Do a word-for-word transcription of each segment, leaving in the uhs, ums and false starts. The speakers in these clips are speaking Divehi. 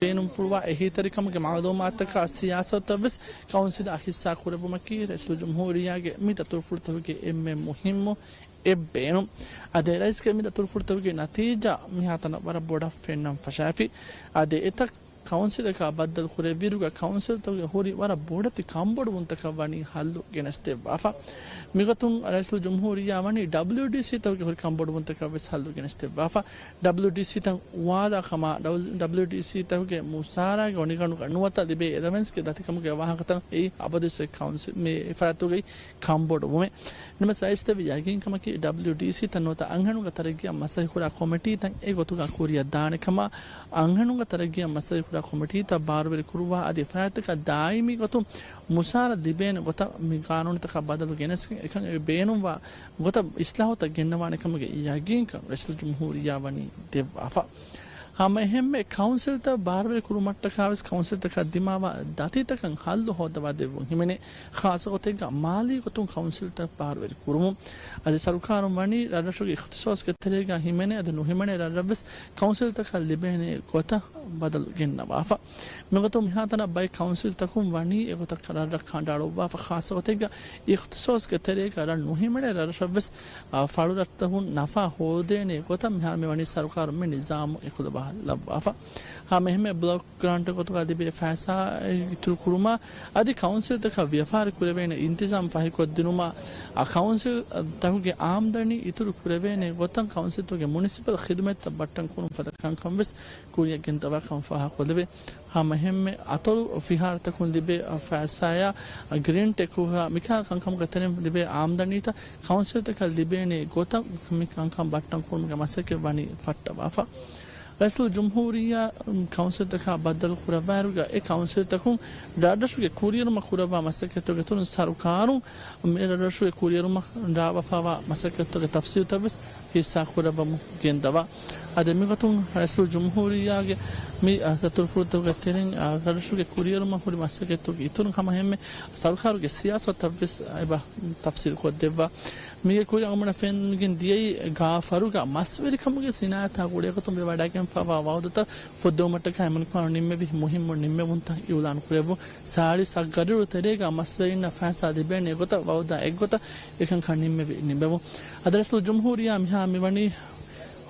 ބޭނުންފުޅުވާ އެހީތެރިކަމުގެ މައުލޫމާތުތަކާ ސިޔާސަތުތައްވެސް ކައުންސިލާ ހިއްސާ ކުރެއްވުމަކީ ރައީސުލްޖުމްހޫރިއްޔާގެ މި ދަތުރުފުޅުތަކުގެ އެންމެ މުހިއްމު އެއް ބޭނުން. އަދި ރައީސްގެ މި ދަތުރުފުޅުތަކުގެ ނަތީޖާ މިހާތަނަށް ވަރަށް ބޮޑަށް ފެންނަން ފަށާފި. އަދި އެތައް ކައުންސިލަކާ ބައްދަލު ކުރެއްވިއިރުގަ ކައުންސިލްތަކުގެ ހުރި ވަރަށް ބޮޑެތި ކަންބޮޑުވުންތަކަށް ވަނީ ހައްލު ގެނެސްދެއްވާފަ. މިގޮތުން ރައީސުލްޖުމްހޫރިއްޔާ ވަނީ ޑަބްލިއުޑީސީތަކުގެ ހުރި ކަންބޮޑުވުންތަކަށް ވެސް ހައްލު ގެނެސްދެއްވާފަ. ޑަބްލިއުޑީސީތައް ވާދާ ކަމާ، ޑަބްލިއުޑީސީތަކުގެ މުސާރަގެ އޮނިގަނޑުގަ ނުވަތަ ލިބޭ އެލަވެންސްގެ ދަތިކަމުގެ ވާހަކަތައް އެއީ އަބަދުވެސް އޮތް ކައުންސިލް މި ފަރާތުގައި ކަންބޮޑުވުމެއް. ނަމަވެސް ރައީސް ދެއްވި ޔަގީންކަމަކީ ޑަބްލިއުޑީސީތައް ނުވަތަ އަންހެނުންގެ ތަރައްގީއަށް މަސައްކަތްކުރާ ކޮމިޓީތައް އެގޮތުގަ ކުރިއަށް ދާނެ ކަމަށް، އަންހެނުންގެ ތަރައްގީއަށް މަސައްކަތްކުރާ ކޮމިޓީތައް ބާރުވެރި ކުރުވާ އަދި ފަރާތްތަކަށް ދާއިމީ ގޮތުން މުސާރަ ލިބޭނެ ގޮތަށް މި ގާނޫނުތަކަށް ބަދަލު ގެނެސްގެން އެކަން ބޭނުންވާ ގޮތަށް އިސްލާހުތައް ގެންނަވާނެ ކަމުގެ ޔަގީންކަން ރައީސުލްޖުމްހޫރިއްޔާ ވަނީ ދެއްވާފަ. ހަމައެހެންމެ ކައުންސިލްތައް ބާރުވެރި ކުރުމަށްޓަކާވެސް ކައުންސިލްތަކަށް ދިމާވާ ދަތިތަކަށް ހައްލު ހޯއްދަވާ ދެއްވުން ހިމެނޭ، ޚާއްޞަ ގޮތެއްގަ މާލީ ގޮތުން ކައުންސިލްތައް ބާރުވެރި ކުރުމުން. އަދި ސަރުކާރުން ވަނީ ރަށްރަށުގެ އިޚްތިޞާޞްގެ ތެރޭގަ ހިމެނޭ އަދި ނުހިމެނޭ ރަށްރަށްވެސް ކައުންސިލްތަކަށް ލިބޭނެ ގޮތަށް ބަދަލު ގެންނަވާފަ. މިގޮތުން މިހާތަނަށް ބައެއް ކައުންސިލްތަކުން ވަނީ އެގޮތަށް ރަށްރަށް ކަނޑައަޅުއްވާފަ، ޚާއްޞަ ގޮތެއްގަ އިޚްތިޞާޞްގެ ތެރޭގަ ރަށް ނުހިމެނޭ ރަށްރަށްވެސް، އާ، ފަޅުރަށްތަކުން ނަފާ ހޯދޭނެ ގޮތަށް މިހާރު މި ވަނީ ސަރުކާރުން މި ނިޒާމު އެކުލަވާލައްވާފަ. ހަމައެހެންމެ ބްލޮކް ގްރާންޓް ގޮތުގަ ލިބޭ ފައިސާ އިތުރު ކުރުމާ، އަދި ކައުންސިލްތަކަށް ވިޔަފާރި ކުރެވޭނެ އިންތިޒާމް ފަހިކޮށްދިނުމާ، އަ، ކައުންސިލް، އަ، ތަކުގެ އާމްދަނީ އިތުރު ކުރެވޭނެ ގޮތަށް ކައުންސިލްތަކުގެ މުނިސިޕަލް ޚިދުމަތްތައް ބައްޓަން ކުރުން ފަދަ ކަންކަން ވެސް ކުރިއަށް ގެންދަވާ ކަމަށް ފާހަގަކޮށްލެވޭ. ހަމައެހެންމެ އަތޮޅު ފިހާރަތަކުން ލިބޭ ފައިސާއާ ގްރިންޓެއް ހުރާ މިކާ ކަންކަމުގެ ތެރެއިން ލިބޭ އާމްދަނީތައް ކައުންސިލްތަކަށް ލިބޭނެ ގޮތަށް މި ކަންކަން ބައްޓަން ކުރުމުގެ މަސައްކަތް ވަނީ ފައްޓަވާފަ. ރައީސުލްޖުމްހޫރިއްޔާ ކައުންސިލްތަކާ ބައްދަލު ކުރައްވާއިރުގަ އެ ކައުންސިލްތަކުން ރަށްރަށުގެ ކުރިއެރުމަށް ކުރައްވާ މަސައްކަތްތަކުގެ އިތުރުން ސަރުކާރުން މި ރަށްރަށުގެ ކުރިއެރުމަށް ރާވާފައިވާ މަސައްކަތްތަކުގެ ތަފްސީލްތައް ވެސް ހިއްސާ ކުރައްވަމުން ގެންދަވާ. އަދި މިގޮތުން ރައީސުލްޖުމްހޫރިއްޔާގެ މި، އަ، ދަތުރުފުޅުތަކުގެ ތެރެއިން، އަ، ރަށްރަށުގެ ކުރިއެރުމަށް ހުރި މަސައްކަތްތަކުގެ އިތުރުން ހަމައެހެންމެ ސަރުކާރުގެ ސިޔާސަތުތައް ވެސް އެބަ ތަފްސީލް ކޮށްދެއްވާ. މީގެ ކުރިން އަޅުގަނޑަށް ފެންނަން ދިޔައީ ގާފަރުގަ މަސްވެރިކަމުގެ ސިނާއަތާ ގުޅޭގޮތުން ވެވަޑައިގެންފައިވާ ވައުދުތައް ފުއްދައުމަށްޓަކާ އެމަނިކުފާނު ނިންމެވި މުހިއްމު ނިންމެވުންތައް އިއުލާން ކުރެއްވުން. ސާޅީސް އަށް ގަޑިއުޅު ތެރޭގަ މަސްވެރިންނަށް ފައިސާ ލިބޭނެ ގޮތަށް ވައުދާ އެއްގޮތަށް އެކަންކަން ނިންމެވި ނިންމެވުން. އަދި ރައީސުލްޖުމްހޫރިއްޔާ މިހާ މިވަނީ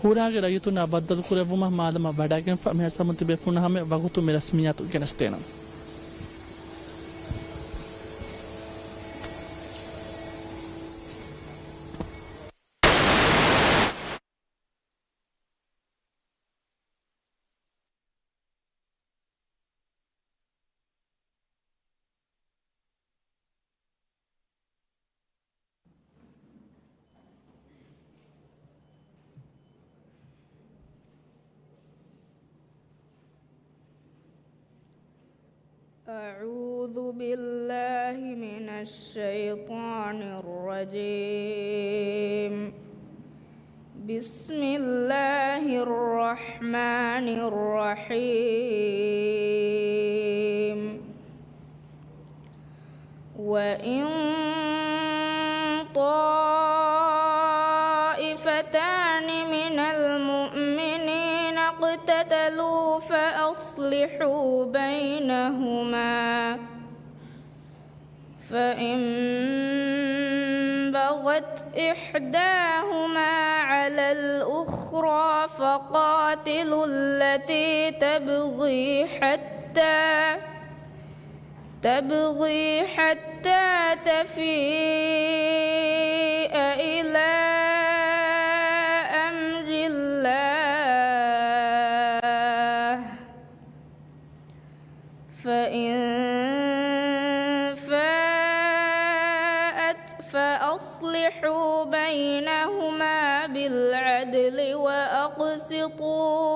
ހުރާގެ ރައްޔިތުންނާ ބައްދަލު ކުރެއްވުމަށް މާދަމާ ވަޑައިގެންފަ މިހާ ސަމުން ތިބޭފުންނަށް ހަމަ ވަގުތު މި ރަސްމިއްޔާތު ގެނެސްދޭނަން. أعوذ بالله من الشيطان الرجيم. بسم الله الرحمن الرحيم. وإن طائفتان من المؤمنين اقتتلوا فأصلحوا بينهما، فإن بغت إحداهما على الأخرى فقاتلوا التي تبغي حتى، تبغي حتى تفيء إلى أمر الله، فإن فاءت فأصلحوا بينهما بالعدل وأقسطوا،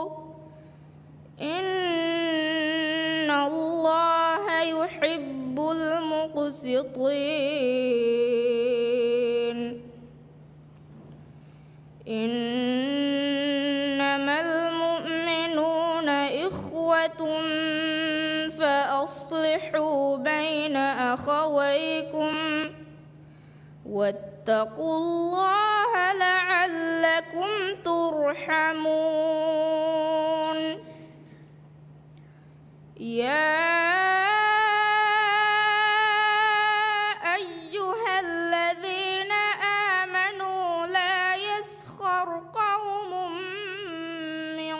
إن الله يحب المقسطين. إنما المؤمنون إخوة فأصلحوا بين أخويكم واتقوا الله لعلكم ترحمون. يا أيها الذين آمنوا لا يسخر قوم من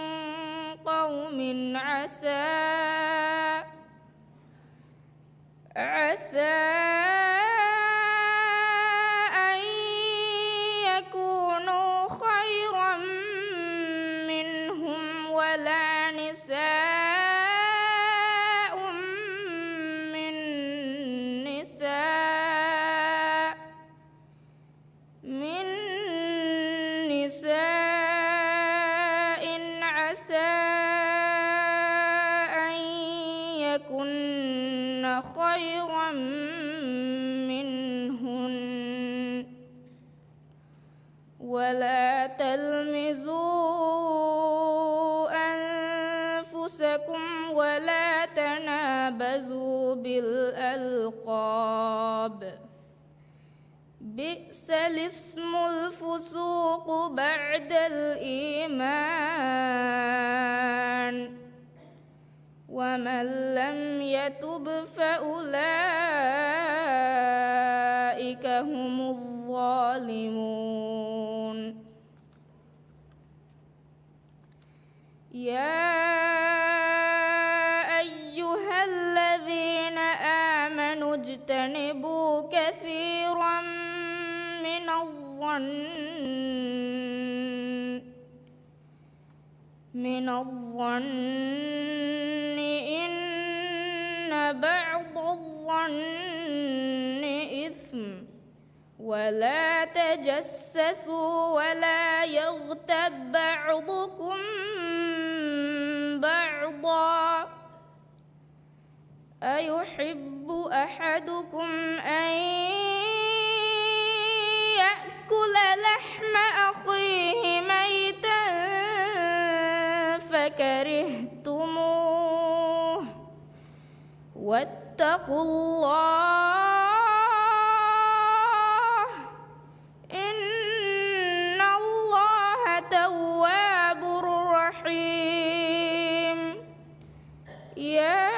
قوم عسى عسى أن يكونوا خيرا منهم ولا نساء من نساء من نساء عسى أن يكن خيرا منهن ولا تلمزوا أنفسكم ولا تنابزوا بالألقاب بئس الاسم الفسوق بعد الإيمان ومن لم يتب فأولئك هم الظالمون. يا أيها الذين آمنوا اجتنبوا كثيرا من الظن من الظن إن بعض الظن إثم ولا تجسسوا ولا يغتب بعضكم بعضا أيحب أحدكم أن يأكل لحم أخيه ميتا فكرهتموه واتقوا الله إن الله تواب رحيم. يا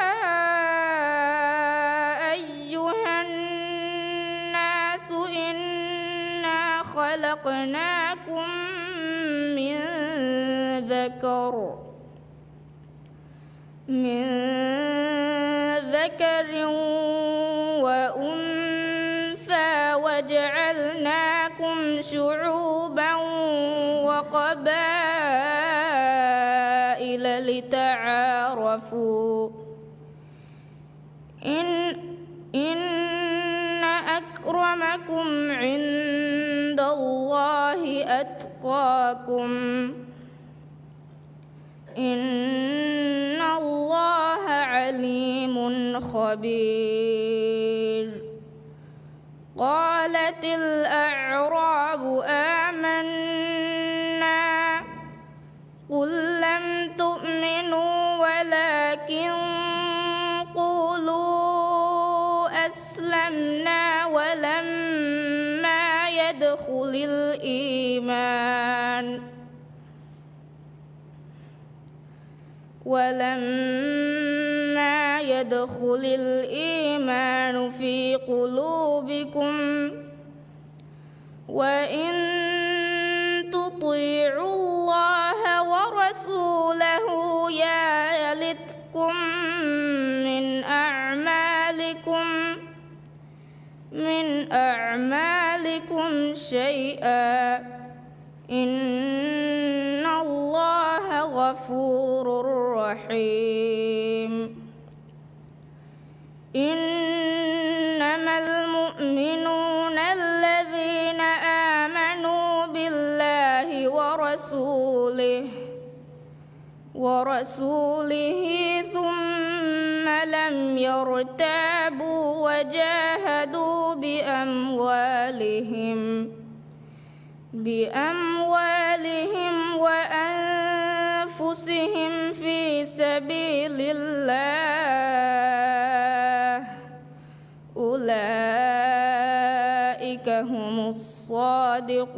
أيها الناس إنا خلقناكم من ذكر من ذكر وأنثى وجعلناكم شعوبا وقبائل لتعارفوا إن إن أكرمكم عند الله أتقاكم إن الله عليم خبير. قالت الأعراب آمنا قل لم تؤمنوا ولكن قولوا أسلمنا ولما يدخل الإيمان ولما يدخل الإيمان في قلوبكم وإن تطيعوا الله ورسوله يلتكم من أعمالكم من أعمالكم شيئا إن الله غفور رحيم. إنما المؤمنون الذين آمنوا بالله ورسوله ورسوله ثم لم يرتابوا وجاهدوا بأموالهم بأموالهم وأنفسهم في سبيل الله أولئك هم الصادقون.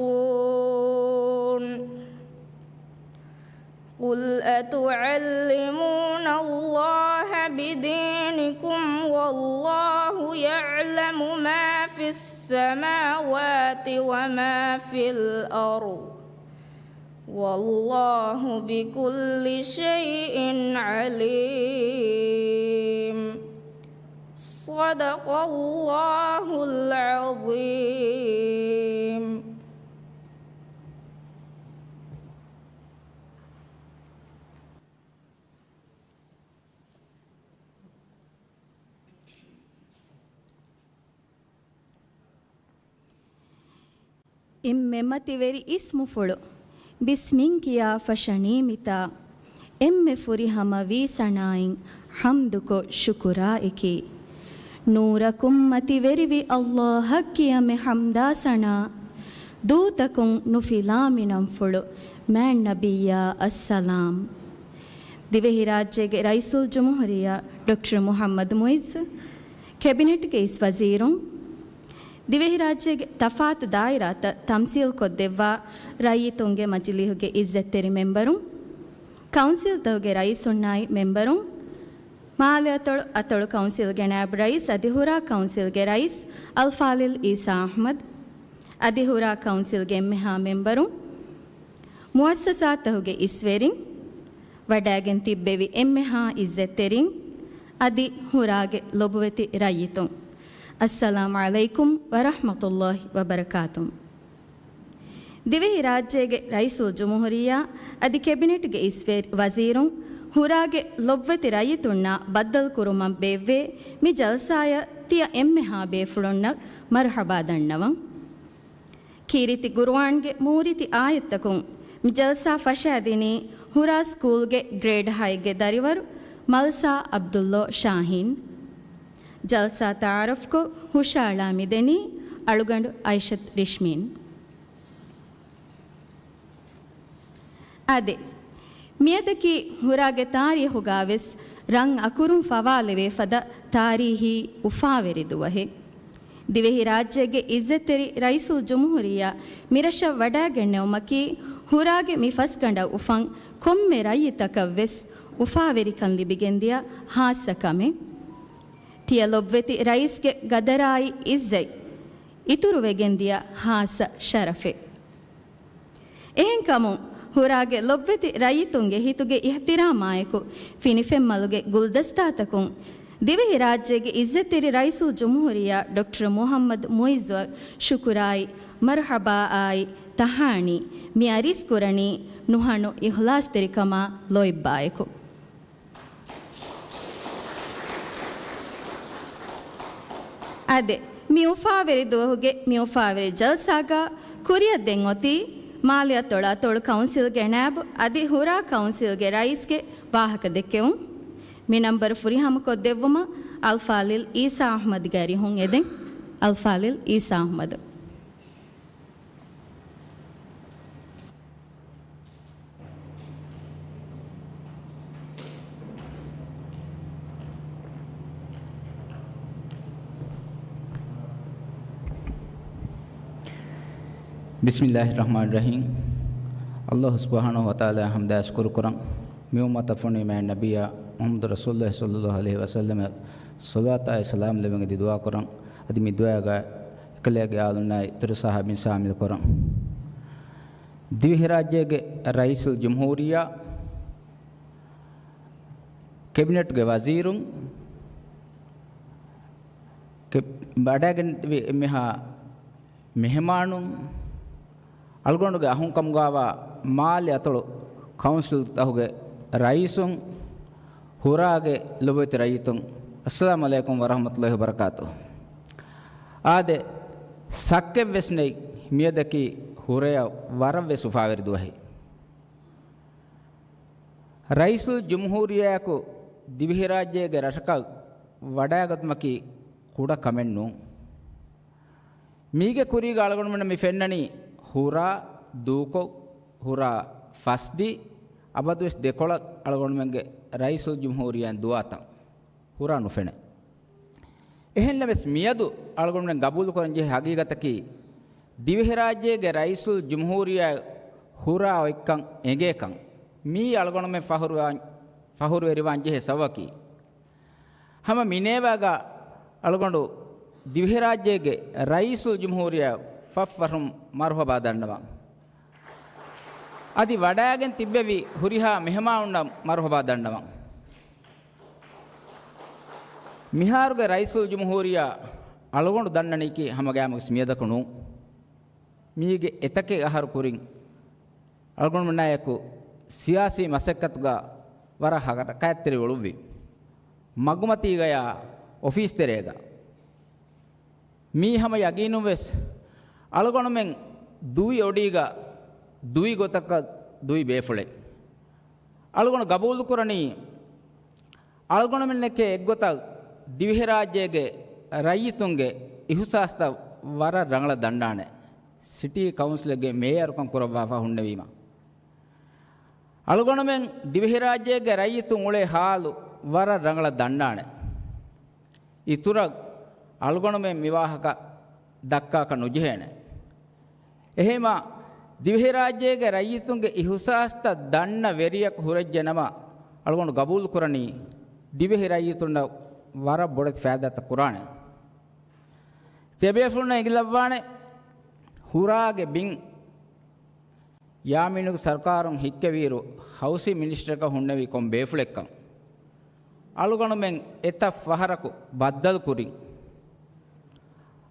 قل أتعلمون الله بدينكم والله يعلم ما في السماوات وما في الأرض والله بكل شيء عليم. صدق الله العظيم. އެންމެ މަތިވެރި އިސްމުފުޅު ބިސްމިން ކިޔާ ފަށަނީ މިތާ، އެންމެ ފުރިހަމަ ވީ ސަނާއިން ޙަމްދުކޮށް ޝުކުރާއެކީ. ނޫރަކުން މަތިވެރިވި އައްލާހަށް ކިޔަމެ ޙަމްދާ ސަނާ، ދޫތަކުން ނުފިލާ މިނަންފުޅު މާތް ނަބިއްޔާ އައްސަލާމް. ދިވެހިރާއްޖޭގެ ރައީސުލްޖުމްހޫރިއްޔާ ޑޮކްޓަރ މުޙައްމަދު މުޢިއްޒު، ކެބިނެޓްގެ އިސް ވަޒީރުން، ދިވެހިރާއްޖޭގެ ތަފާތު ދާއިރާތައް ތަމްސީލްކޮށްދެއްވާ ރައްޔިތުންގެ މަޖިލީހުގެ އިއްޒަތްތެރި މެމްބަރުން، ކައުންސިލްތަކުގެ ރައީސުންނާއި މެމްބަރުން، މާލެ އަތޮޅު، އަތޮޅު ކައުންސިލްގެ ނާއިބު ރައީސް އަދި ހުރާ ކައުންސިލްގެ ރައީސް އަލްފާޟިލް އީސާ އަޙްމަދު، އަދި ހުރާ ކައުންސިލްގެ އެންމެހާ މެމްބަރުން، މުއައްސަސާތަކުގެ އިސްވެރިން، ވަޑައިގެން ތިއްބެވި އެންމެހާ އިއްޒަތްތެރިން، އަދި ހުރާގެ ލޮބުވެތި ރައްޔިތުން، އައްސަލާމު ޢަލައިކުމް ވަރަޙްމަތުﷲި ވަބަރަކާތުހު. ދިވެހިރާއްޖޭގެ ރައީސުލްޖުމްހޫރިއްޔާ އަދި ކެބިނެޓްގެ އިސްވެރި ވަޒީރުން، ހުރާގެ ލޮބުވެތި ރައްޔިތުންނާ ބައްދަލުކުރުމަށް ބޭއްވޭ މި ޖަލްސާއަށް ތިޔަ އެންމެހާ ބޭފުޅުންނަށް މަރުޙަބާ ދަންނަވަން. ކީރިތި ޤުރުއާންގެ މޫރިތި އާޔަތްތަކުން މި ޖަލްސާ ފަށާދިނީ ހުރާ ސްކޫލްގެ ގްރޭޑް ހައެއްގެ ދަރިވަރު މަލްސާ ޢަބްދުﷲ ޝާހީން. ޖަލްސާ ތަޢާރަފްކޮށް ހުށައަޅާ މިދެނީ އަޅުގަނޑު އައިޝަތު ރިޝްމީން. އާދެ، މިއަދަކީ ހުރާގެ ތާރީޚުގާވެސް ރަން އަކުރުން ފަވާލެވޭ ފަދަ ތާރީހީ އުފާވެރި ދުވަހެއް. ދިވެހިރާއްޖޭގެ އިއްޒަތްތެރި ރައީސުލްޖުމްހޫރިއްޔާ މިރަށަށް ވަޑައިގެންނެވުމަކީ، ހުރާގެ މި ފަސްގަނޑަށް އުފަން ކޮންމެ ރައްޔިތަކަށްވެސް އުފާވެރިކަން ލިބިގެންދިޔަ ހާއްސަ ކަމެއް. ތިޔަ ލޮބްވެތި ރައީސްގެ ގަދަރާއި އިއްޒަތް އިތުރުވެގެންދިޔަ ހާއްސަ ޝަރަފެއް. އެހެންކަމުން، ހުރާގެ ލޮބްވެތި ރައްޔިތުންގެ ހިތުގެ އިޙްތިރާމާއެކު، ފިނިފެންމަލުގެ ގުލްދަސްތާތަކުން، ދިވެހިރާއްޖޭގެ އިއްޒަތްތެރި ރައީސުލްޖުމްހޫރިއްޔާ ޑޮކްޓަރ މުޙައްމަދު މުޢިއްޒުއަށް ޝުކުރާއި، މަރުޙަބާއާއި، ތަހާނީ، މި އަރިސްކުރަނީ ނުހަނު އިޚްލާޞްތެރިކަމާ ލޯތްބާއެކު. އާދެ، މި އުފާވެރި ދުވަހުގެ މި އުފާވެރި ޖަލްސާގަ ކުރިއަށް ދެން އޮތީ މާލެ އަތޮޅު އަތޮޅު ކައުންސިލްގެ ނާއިބު އަދި ހުރާ ކައުންސިލްގެ ރައީސްގެ ވާހަކަ ދެއްކެވުން. މި ނަންބަރު ފުރިހަމަކޮށްދެއްވުމަށް އަލްފާޟިލް އީސާ އަޙްމަދުގެ އަރިހުން އެދެން. އަލްފާޟިލް އީސާ އަޙްމަދު. ބިސްމިއްލާހި ރަޙްމާނި ރަޙީމް. އައްލާހު ސުބްޙާނަހު ވަތަޢާލާ ހަމްދާ ޝުކުރު ކުރަން. މި އުއްމަތަށް ފޮނުވި މާތް ނަބިއްޔާ މުޙައްމަދު ރަސޫލުއްލާހި ޞައްލައްލާހު ޢަލައިހި ވަސައްލަމަށް ޞަލާތާއި ސަލާމް ލެއްވަން އެދި ދުޢާ ކުރަން. އަދި މި ދުޢާގަ އެކަލޭގެ އާލުންނާއި ތުރު ޞަޙާބީން ޝާމިލް ކުރަން. ދިވެހިރާއްޖޭގެ ރައީސުލްޖުމްހޫރިއްޔާ، ކެބިނެޓްގެ ވަޒީރުން، ކެ-، ވަޑައިގެން މިހާ މެހެމާނުން، އަޅުގަނޑުގެ އަހުންކަމުގާވާ މާލެ އަތޮޅު ކައުންސިލްތަކުގެ ރައީސުން، ހުރާގެ ލޮބުވެތި ރައްޔިތުން، އައްސަލާމު ޢަލައިކުމް ވަރަޙްމަތުﷲި ވަބަރަކާތުހު. އާދެ، ސައްކެއްވެސް ނެތް، މިއަދަކީ ހުރެއަށް ވަރަށްވެސް އުފާވެރި ދުވަހެއް. ރައީސުލްޖުމްހޫރިއްޔާއަކު ދިވެހިރާއްޖޭގެ ރަށަކަށް ވަޑައިގަތުމަކީ ކުޑަ ކަމެއް ނޫން. މީގެ ކުރީގަ އަޅުގަނޑުމެންނަށް މި ފެންނަނީ ހުރާ ދޫކޮށް، ހުރާ ފަސްދި، އަބަދުވެސް ދެކޮޅަށް އަޅުގަނޑުމެންގެ ރައީސުލްޖުމްހޫރިއްޔާއިން ދުވާތަން ހުރާ ނުފެނޭ. އެހެންނަމަވެސް މިއަދު އަޅުގަނޑުމެން ގަބޫލުކުރަން ޖެހޭ ހަގީގަތަކީ، ދިވެހިރާއްޖޭގެ ރައީސުލްޖުމްހޫރިއްޔާ ހުރާ އޮތްކަން އެނގޭކަން. މިއީ އަޅުގަނޑުމެން ފަޚުރުވާން، ފަޚުރުވެރިވާން ޖެހޭ ސަބަބަކީ. ހަމަ މިނޭވާގަ އަޅުގަނޑު ދިވެހިރާއްޖޭގެ ރައީސުލްޖުމްހޫރިއްޔާ ފަށްފަށުން މަރުހަބާ ދަންނަވަން. އަދި ވަޑައިގެން ތިއްބެވި ހުރިހާ މެހެމާނުންނަށް މަރުހަބާ ދަންނަވަން. މިހާރުގެ ރައީސުލްޖުމްހޫރިއްޔާ އަޅުގަނޑު ދަންނަނީކީ ހަމަގައިމުވެސް މިއަދަކު ނޫން. މީގެ އެތަކެއް އަހަރު ކުރިން އަޅުގަނޑުމެންނާއެކު ސިޔާސީ މަސައްކަތުގަ ވަރަށް ހަރަކާތްތެރި އުޅުއްވި. މަގުމަތީގަޔާ އޮފީސް ތެރޭގަ. މީ ހަމަ ޔަގީނުން ވެސް އަޅުގަނޑުމެން ދުވި އޮޑީގަ ދުވި ގޮތަކަށް ދުވި ބޭފުޅެއް. އަޅުގަނޑު ގަބޫލުކުރަނީ އަޅުގަނޑުމެންނެކޭ އެއްގޮތަށް ދިވެހިރާއްޖޭގެ ރައްޔިތުންގެ އިހުސާސްތައް ވަރަށް ރަނގަޅަށް ދަންނާނެ، ސިޓީ ކައުންސިލެއްގެ މޭޔަރުކަން ކުރައްވާފަ ހުންނެވީމަ. އަޅުގަނޑުމެން ދިވެހިރާއްޖޭގެ ރައްޔިތުން އުޅޭ ހާލު ވަރަށް ރަނގަޅަށް ދަންނާނެ. އިތުރަށް އަޅުގަނޑުމެން މިވާހަކަ ދައްކާކަށް ނުޖެހޭނެ. އެހެންމާ، ދިވެހިރާއްޖޭގެ ރައްޔިތުންގެ އިހުސާސްތައް ދަންނަ ވެރިޔަކު ހުރެއްޖެނަމަ، އަޅުގަނޑު ގަބޫލުކުރަނީ ދިވެހި ރައްޔިތުންނަށް ވަރަށް ބޮޑެތި ފައިދާތައް ކުރާނެ. ތިޔަބޭފުޅުންނަށް އެނގިލައްވާނެ، ހުރާގެ ބިން ޔާމީނުގެ ސަރުކާރުން ހިއްކެވިއިރު ހައުސިން މިނިސްޓަރަކަށް ހުންނެވީ ކޮން ބޭފުޅެއްކަން. އަޅުގަނޑުމެން އެތައް ފަހަރަކު ބައްދަލުކުރިން.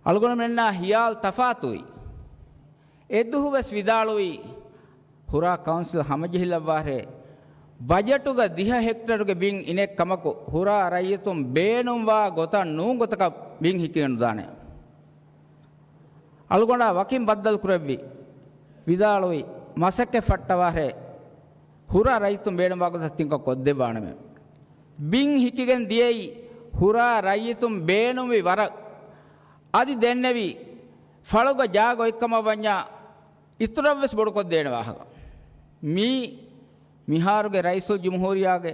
އަޅުގަނޑުމެންނާ ހިޔާލު ތަފާތުވި. އެދުހުވެސް ވިދާޅުވީ، ހުރާ ކައުންސިލް ހަމަޖެހިލައްވާހޭ، ބަޖެޓުގަ ދިހަ ހެކްޓަރުގެ ބިން އިނެއް ކަމަކު، ހުރާ ރައްޔިތުން ބޭނުންވާ ގޮތަށް ނޫން ގޮތަކަށް ބިން ހިކިގެން ނުދާނެ. އަޅުގަނޑާ ވަކިން ބައްދަލު ކުރެއްވި، ވިދާޅުވި، މަސައްކަތް ފައްޓަވާހޭ، ހުރާ ރައްޔިތުން ބޭނުންވާ ގޮތަށް ތިންކޮށް ކޮށްދެއްވާނަމޭ. ބިން ހިކިގެން ދިޔައީ ހުރާ ރައްޔިތުން ބޭނުންވި ވަރަށް. އަދި ދެންނެވީ، ފަޅުގަ ޖާގަ އޮތްކަމަށް ވަންޏާ އިތުރަށްވެސް ބޮޑުކޮށްދޭނެ ވާހަކަ. މީ މިހާރުގެ ރައީސުލްޖުމްހޫރިއްޔާގެ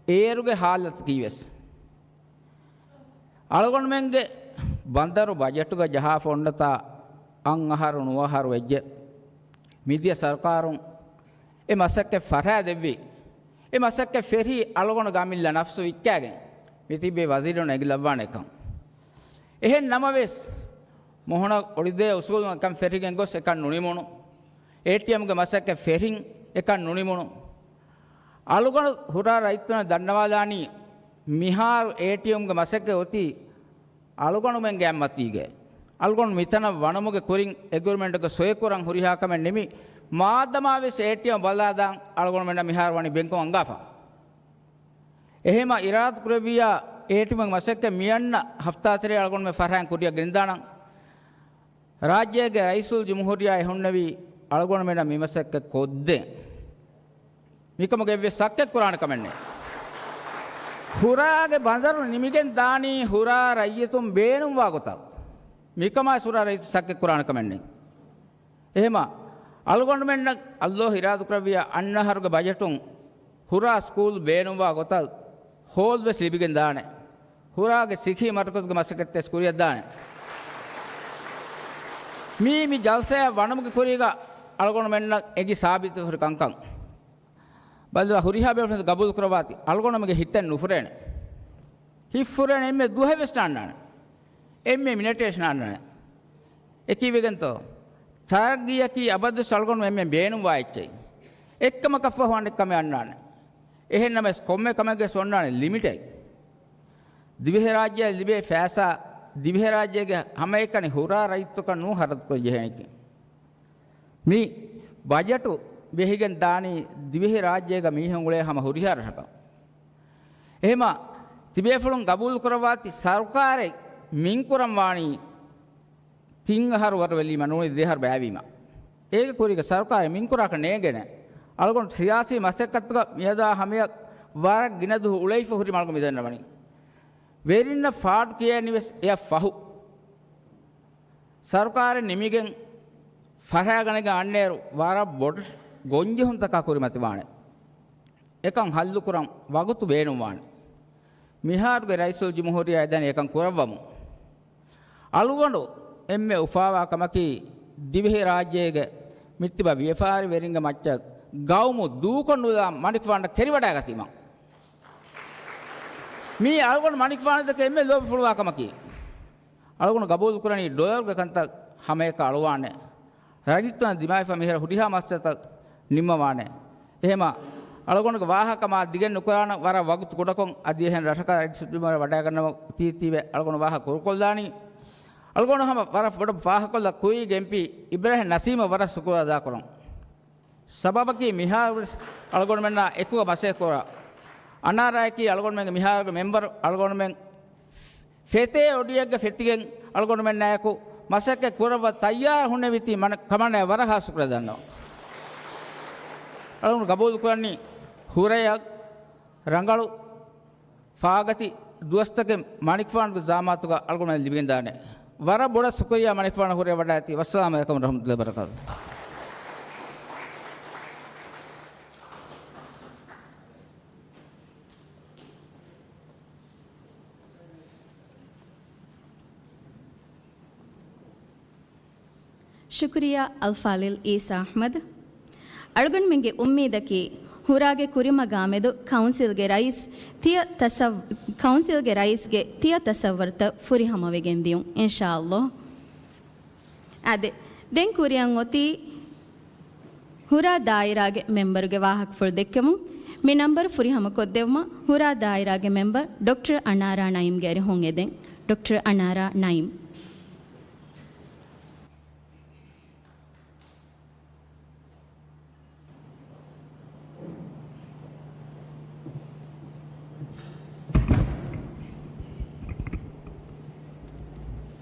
އޭރުގެ ހާލަތަކީވެސް. އަޅުގަނޑުމެންގެ ބަނދަރު ބަޖެޓުގަ ޖަހާފަ އޮންނަތާ އަށް އަހަރު ނުވަ އަހަރު ވެއްޖެ. މިދިޔަ ސަރުކާރުން އެ މަސައްކަތް ފަށައި ދެއްވި. އެ މަސައްކަތް ފެށި އަޅުގަނޑުގެ އަމިއްލަ ނަފްސު ވިއްކާގެން މި ތިއްބީ ވަޒީރުން އެނގިލައްވާނެ އެކަން. އެހެން ނަމަވެސް، މޮހޮނަށް އޮޅިދޭ އުސޫލުން އެކަން ފެށިގެން ގޮސް އެކަން ނުނިމުނު. އޭޓީއެމްގެ މަސައްކަތް ފެށިން އެކަން ނުނިމުނު. އަޅުގަނޑު ހުރާ ރައްޔިތުންނަށް ދަންނަވާލާނީ، މިހާރު އޭޓީއެމްގެ މަސައްކަތް އޮތީ އަޅުގަނޑުމެންގެ އަތްމަތީގައި. އަޅުގަނޑު މިތަނަށް ވަނުމުގެ ކުރިން އެގްރިމެންޓްގެ ސޮއިކުރަން ހުރިހާ ކަމެއް ނިމި، މާދަމާވެސް އޭޓީއެމް ބަލާލާން އަޅުގަނޑުމެންނަށް މިހާރު ވަނީ ބެންކުން އަންގާފަ. އެހެމަ އިރާދަކުރެއްވިއްޔާ އޭޓީއެމްގެ މަސައްކަތް މިއަންނަ ހަފްތާ ތެރޭ އަޅުގަނޑުމެން ފަށައިން ކުރިއަށް ގެންދާނަން. ރާއްޖޭގެ ރައީސުލްޖުމްހޫރިއްޔާ އެހުންނެވީ އަޅުގަނޑުމެންނަށް މިމަސައްކަތް ކޮށްދޭން. މިކަމުގެ އެއްވެސް ޝައްކެއް ކުރާނެ ކަމެއް ނެތް. ހުރާގެ ބަނދަރު ނިމިގެން ދާނީ ހުރާ ރައްޔިތުން ބޭނުންވާ ގޮތަށް. މިކަމާ ހުރާ ރައްޔިތު ޝައްކެއް ކުރާނެ ކަމެއް ނެތް. އެހެމަ، އަޅުގަނޑުމެންނަށް ﷲ އިރާދަކުރެއްވިއްޔާ އަންނަ އަހަރުގެ ބަޖެޓުން ހުރާ ސްކޫލް ބޭނުންވާ ގޮތަށް ހޯލް ވެސް ލިބިގެން ދާނެ. ހުރާގެ ސިއްހީ މަރުކަޒުގެ މަސައްކަތް ވެސް ކުރިއަށް ދާނެ. މީ، މި ޖަލްސާއަށް ވަނުމުގެ ކުރީގަ އަޅުގަނޑުމެންނަށް އެނގި ސާބިތު ހުރި ކަންކަން. ބައްލަވާ ހުރިހާ ބޭފުޅުން ގަބޫލު ކުރައްވާތި، އަޅުގަނޑުމެންގެ ހިތެއް ނުފުރޭނެ. ހިތް ފުރޭނެ އެންމެ ދުވަހެއް ވެސް ނާންނާނެ. އެންމެ މިނެޓެއް ވެސް ނާންނާނެ. އެކީވެގެންތޯ؟ ތަރައްގީއަކީ އަބަދުވެސް އަޅުގަނޑު އެންމެ ބޭނުންވާ އެއްޗެއް. އެއްކަމަކަށްފަހު އަނެއްކަމެއް އަންނާނެ. އެހެންނަމަވެސް ކޮންމެ ކަމެއްގެ ވެސް އޮންނާނެ ލިމިޓެއް. ދިވެހިރާއްޖެއަށް ލިބޭ ފައިސާ ދިވެހިރާއްޖޭގެ ހަމައެކަނި ހުރާ ރައްޔިތުންނަށް ނޫން ހަރަދުކޮށް ޖެހޭނެކީ. މި ބަޖެޓު ވެހިގެން ދާނީ ދިވެހިރާއްޖޭގަ މީހުން އުޅޭ ހަމަ ހުރިހާ ރަށަކަށް. އެހެމަ ތިބޭފުޅުން ގަބޫލު ކުރައްވާތި ސަރުކާރެއް މިންކުރަން ވާނީ ތިން އަހަރު ވަރު ވެލީމަ ނޫނީ ދެ އަހަރު ބައިވީމަ. އޭގެ ކުރީގަ ސަރުކާރެއް މިންކުރާކަށް ނޭނގޭނެ. އަޅުގަނޑު ސިޔާސީ މަސައްކަތުގަ މިއަދާ ހަމަޔަށް ވަރަށް ގިނަ ދުވަހު އުޅެވިފަ ހުރީމަ އަޅުގަނޑު މި ދަންނަވަނީ. ވެރިންނަށް ފާޑު ކިޔަނީވެސް އެއަށް ފަހު. ސަރުކާރެއް ނިމިގެން ފަށައިގަނެގެން އަންނައިރު ވަރަށް ބޮޑު ގޮންޖެހުންތަކާ ކުރިމަތިވާނެ. އެކަން ހައްލުކުރަން ވަގުތު ބޭނުންވާނެ. މިހާރުގެ ރައީސުލްޖުމްހޫރިއްޔާ އެދަނީ އެކަން ކުރައްވަމުން. އަޅުގަނޑު އެންމެ އުފާވާ ކަމަކީ، ދިވެހިރާއްޖޭގެ މިތިބަ ވިޔަފާރިވެރިންގެ މައްޗަށް ގައުމު ދޫކޮށް ނުލާ މަނިކުފާނަށް ކެރިވަޑައިގަތީމަ. މީ އަޅުގަނޑު މަނިކުފާނުތަކެއް އެންމެ ލޯބިފުޅުވާ ކަމަކީ. އަޅުގަނޑު ގަބޫލުކުރަނީ ޑޮލަރުގެ ކަންތައް ހަމައެކަށް އަޅުވާނެ. ރައްޔިތުން ދިމާވެފަ މިހިރަ ހުރިހާ މައްސަލަތައް ނިންމަވާނެ. އެހެމަ އަޅުގަނޑުގެ ވާހަކަ މާ ދިގެއް ނުކުރާނަން، ވަރަށް ވަގުތު ކުޑަކޮށް އަދި އެހެން ރަށަކަށް ރައްޔިތު ސުޕްރީމަރ ވަޑައިގަންނަމަ ތީ ތީވެ އަޅުގަނޑު ވާހަކަ ކުރުކޮށްލާނީ. އަޅުގަނޑު ހަމަ ވަރަށް ބޮޑަށް ފާހަގަކޮށްލަ ކުއީގެ އެމްޕީ އިބްރާހިމް ނަސީމަށް ވަރަށް ޝުކުރު އަދާކުރަން. ސަބަބަކީ މިހާރުވެސް އަޅުގަނޑުމެންނާ އެކުގަ މަސައްކަތްކުރާ އަނާރާއަކީ އަޅުގަނޑުމެންގެ މިހާރުގެ މެމްބަރު އަޅުގަނޑުމެން ފެތޭ އޮޑިއެއްގަ ފެތިގެން އަޅުގަނޑުމެންނާއެކު މަސައްކަތް ކުރައްވަ ތައްޔާރު ހުންނެވިތީ މަނަ-، ކަމަންނާ ވަރަށް ހާސް ޝުކުރެއް ދަންނަވަން. އަޅުގަނޑު ގަބޫލު ކުރަނީ ހުރަޔަށް ރަނގަޅު ފާގަތި ދުވަސްތަކެއް މަނިކުފާނުގެ ޒާމާތުގަ އަޅުގަނޑުމެން ލިބިގެންދާނެ. ވަރަށް ބޮޑަށް ޝުކުރިއްޔާ މަނިކުފާނު ހުރެ ވަޑައިގަތީ. ވައްސަލާމު ޢަލައިކުމް ވަރަޙްމަތުﷲ ވަބަރަކާތުހު. ޝުކުރިއްޔާ އަލްފާޟިލް އީސާ އަޙްމަދު. އަޅުގަނޑުމެންގެ އުއްމީދަކީ ހުރާގެ ކުރިމަގާމެދު ކައުންސިލްގެ ރައީސް ތިޔަ ތަޞައް-، ކައުންސިލްގެ ރައީސްގެ ތިޔަ ތަޞައްވަރުތައް ފުރިހަމަވެގެން ދިޔުން، އިންޝާﷲ. އާދެ، ދެން ކުރިއަށް އޮތީ ހުރާ ދާއިރާގެ މެމްބަރުގެ ވާހަކަފުޅު ދެއްކެވުން. މި ނަންބަރު ފުރިހަމަކޮށްދެއްވުމަށް ހުރާ ދާއިރާގެ މެމްބަރު ޑޮކްޓަރ އަނާރާ ނައީމްގެ އަރިހުން އެދެން. ޑޮކްޓަރ އަނާރާ ނައީމް.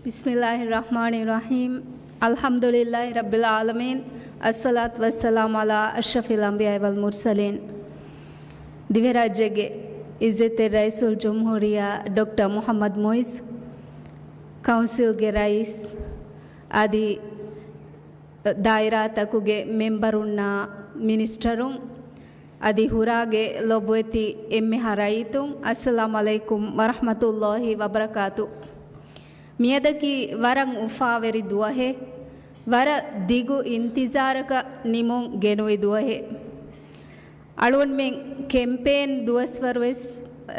بسم الله الرحمن الرحيم. الحمد لله رب العالمين. الصلاة والسلام على أشرف الأنبياء والمرسلين. ދިވެހިރާއްޖޭގެ އިއްޒަތްތެރި ރައީސުލްޖުމްހޫރިއްޔާ ޑޮކްޓަރ މުޙައްމަދު މުޢިއްޒު، ކައުންސިލްގެ ރައީސް އަދި ދާއިރާތަކުގެ މެމްބަރުންނާ މިނިސްޓަރުން އަދި ހުރާގެ ލޮބުވެތި އެންމެހާ ރައްޔިތުން، އައްސަލާމު ޢަލައިކުމް ވަރަޙްމަތުﷲ ވަބަރަކާތު. މިއަދަކީ ވަރަށް އުފާވެރި ދުވަހެއް، ވަރަށް ދިގު އިންތިޒާރަކަށް ނިމުން ގެނުވި ދުވަހެއް. އަޅުގަނޑުމެން ކެމްޕޭން ދުވަސްވަރުވެސް